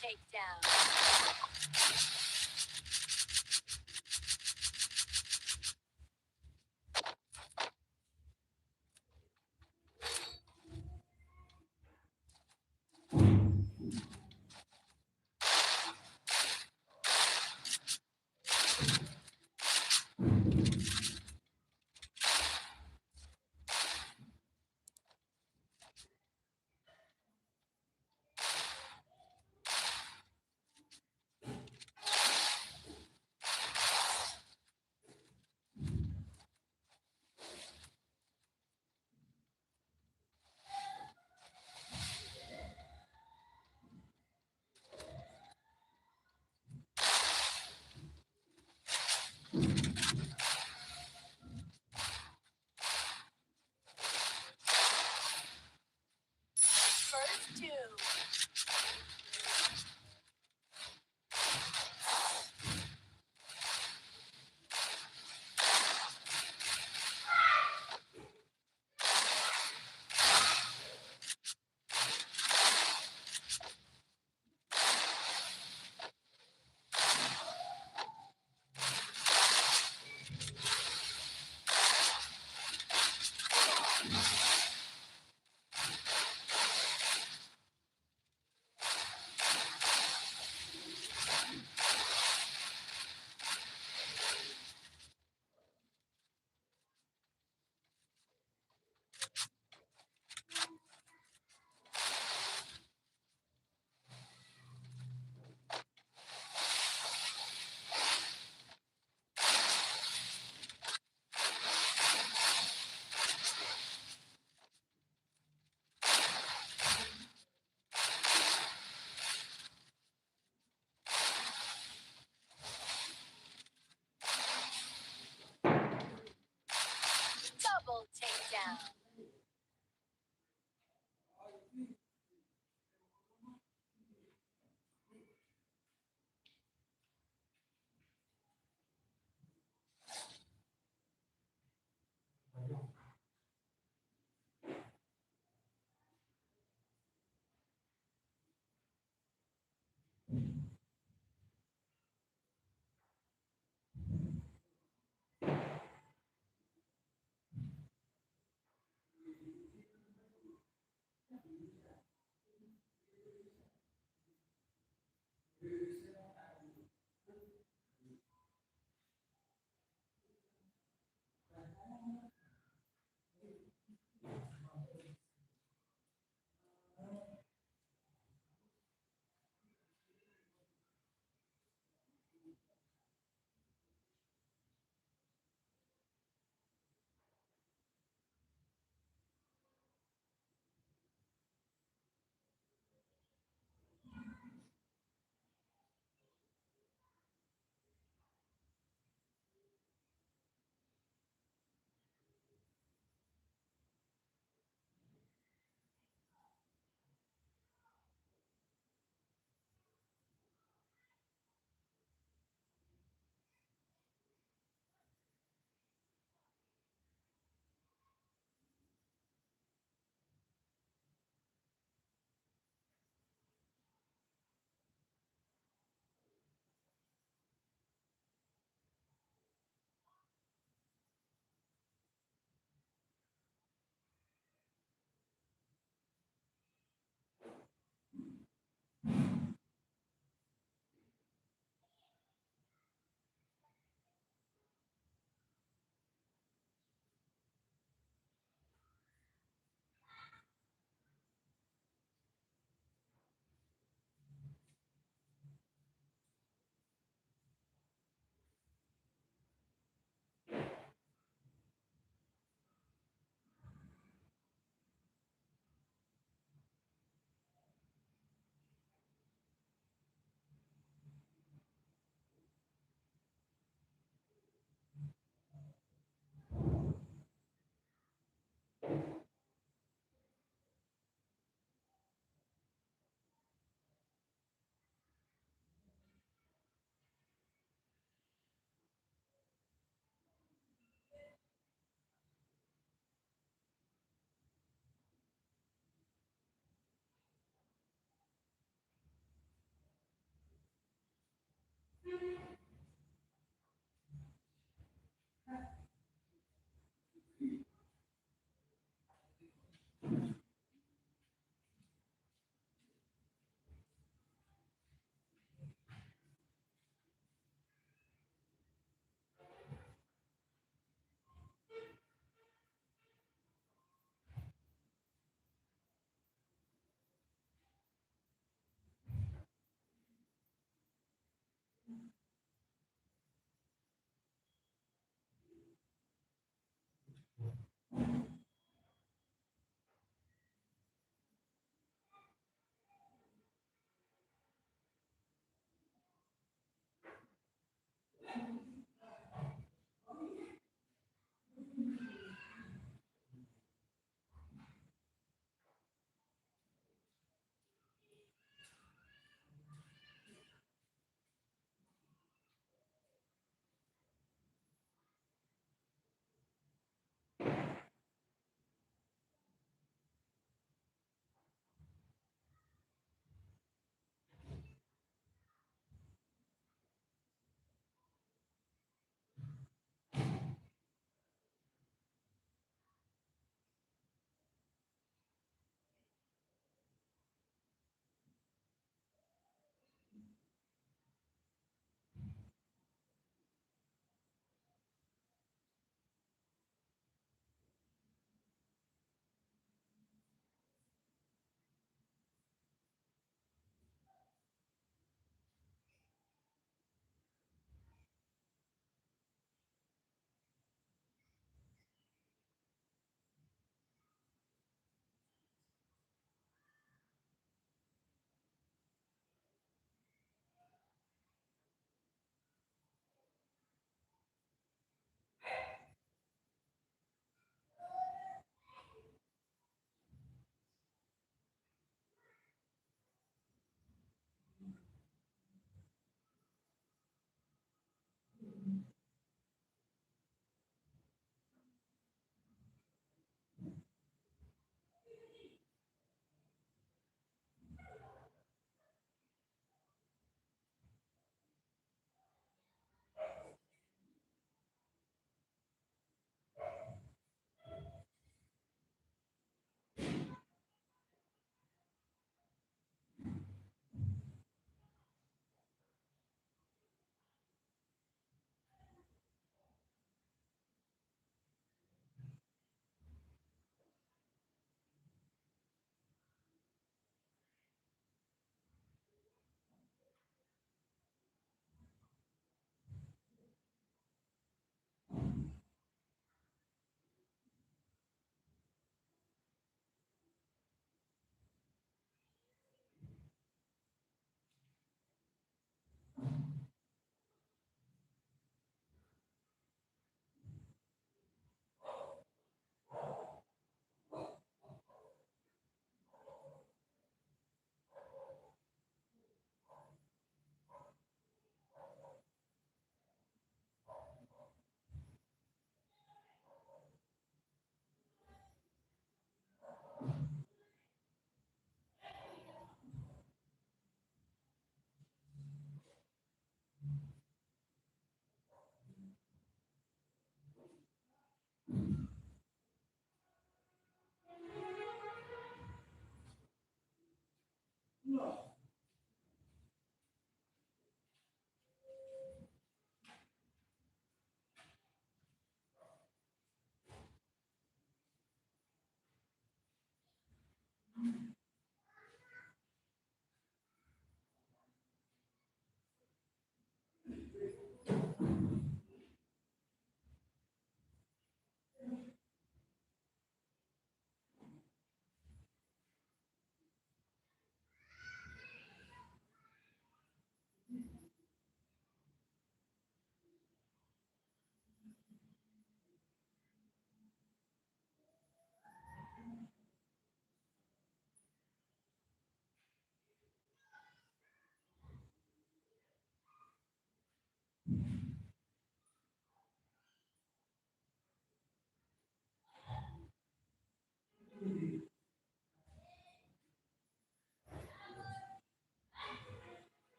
takedown. First two.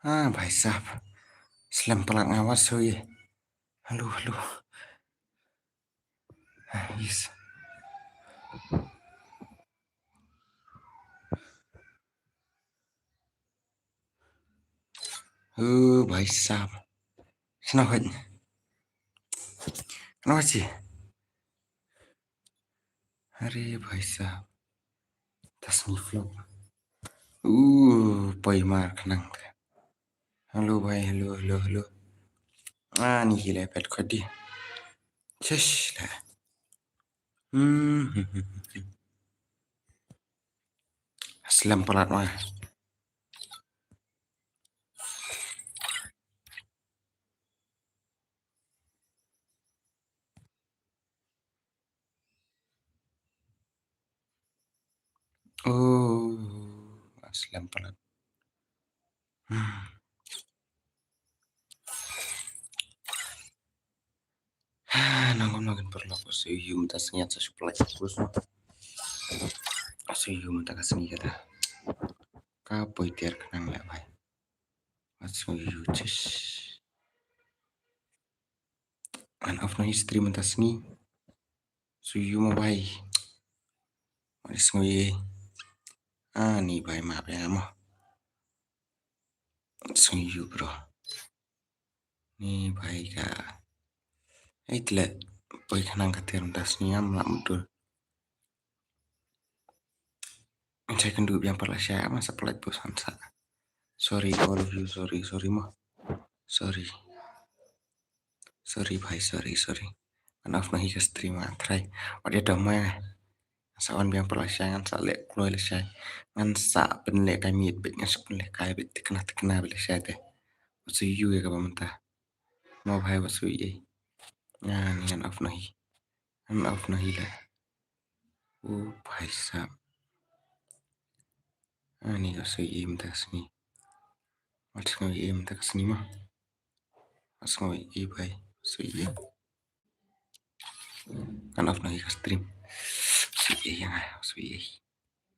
हाँ भाई साहब, slem palat nga wat shuh ïa. Hello, hello. Ah, yes. Oh, bhai sahab. Sna hoi. Sna hoi si. Are bhai sahab. Tasni flop. Uh, poi mar khnang. Hello bhai, hello, hello, hello. Ah, ni hi le pet khodi. Chesh la. Hmm. Slem palat ma. Oh, slem palat. Hmm. Nangkum nangkum paralok, sa ïoh mynta sngi sa shu pynlait fokus. Sa ïoh mynta ka sngi kata. Ka poi tiar khnang leh bhai. Sa ïoh chesh. Ngan off noh hi stream mynta sngi. Sa ïoh mo bhai. Wan sngi. Ah, ni bhai ma bhai mo. Sa ïoh bro. Ni bhai ka. Ai tle poi khnang ka tiar mynta sngi am la mudur. Ngan sa kynduh biang pat lashai, ma sa pynlait bus han sa. Sorry all of you, sorry, sorry mo. Sorry. Sorry bhai, sorry, sorry. Ngan off noh hi ka stream, ah, try. Wat ïa dom ma. Sa wan biang pat lashai, ngan sa leh kloi lashai. Ngan sa pynlehkai miet beit, ngan sa pynlehkai beit, thikna thikna beit lashai te. Wat sa ïoh ïa kaba mynta. Mo bhai, wat sa ïoh. Ngan, ngan off noh hi. Ngan off noh hi la. Oh bhai sahab. Ani ka sui im ta sngi. Wat sngi im ta sngi ma. Wat sngi i bhai. Sui im. Ngan off noh hi ka stream. Sui im, sui im.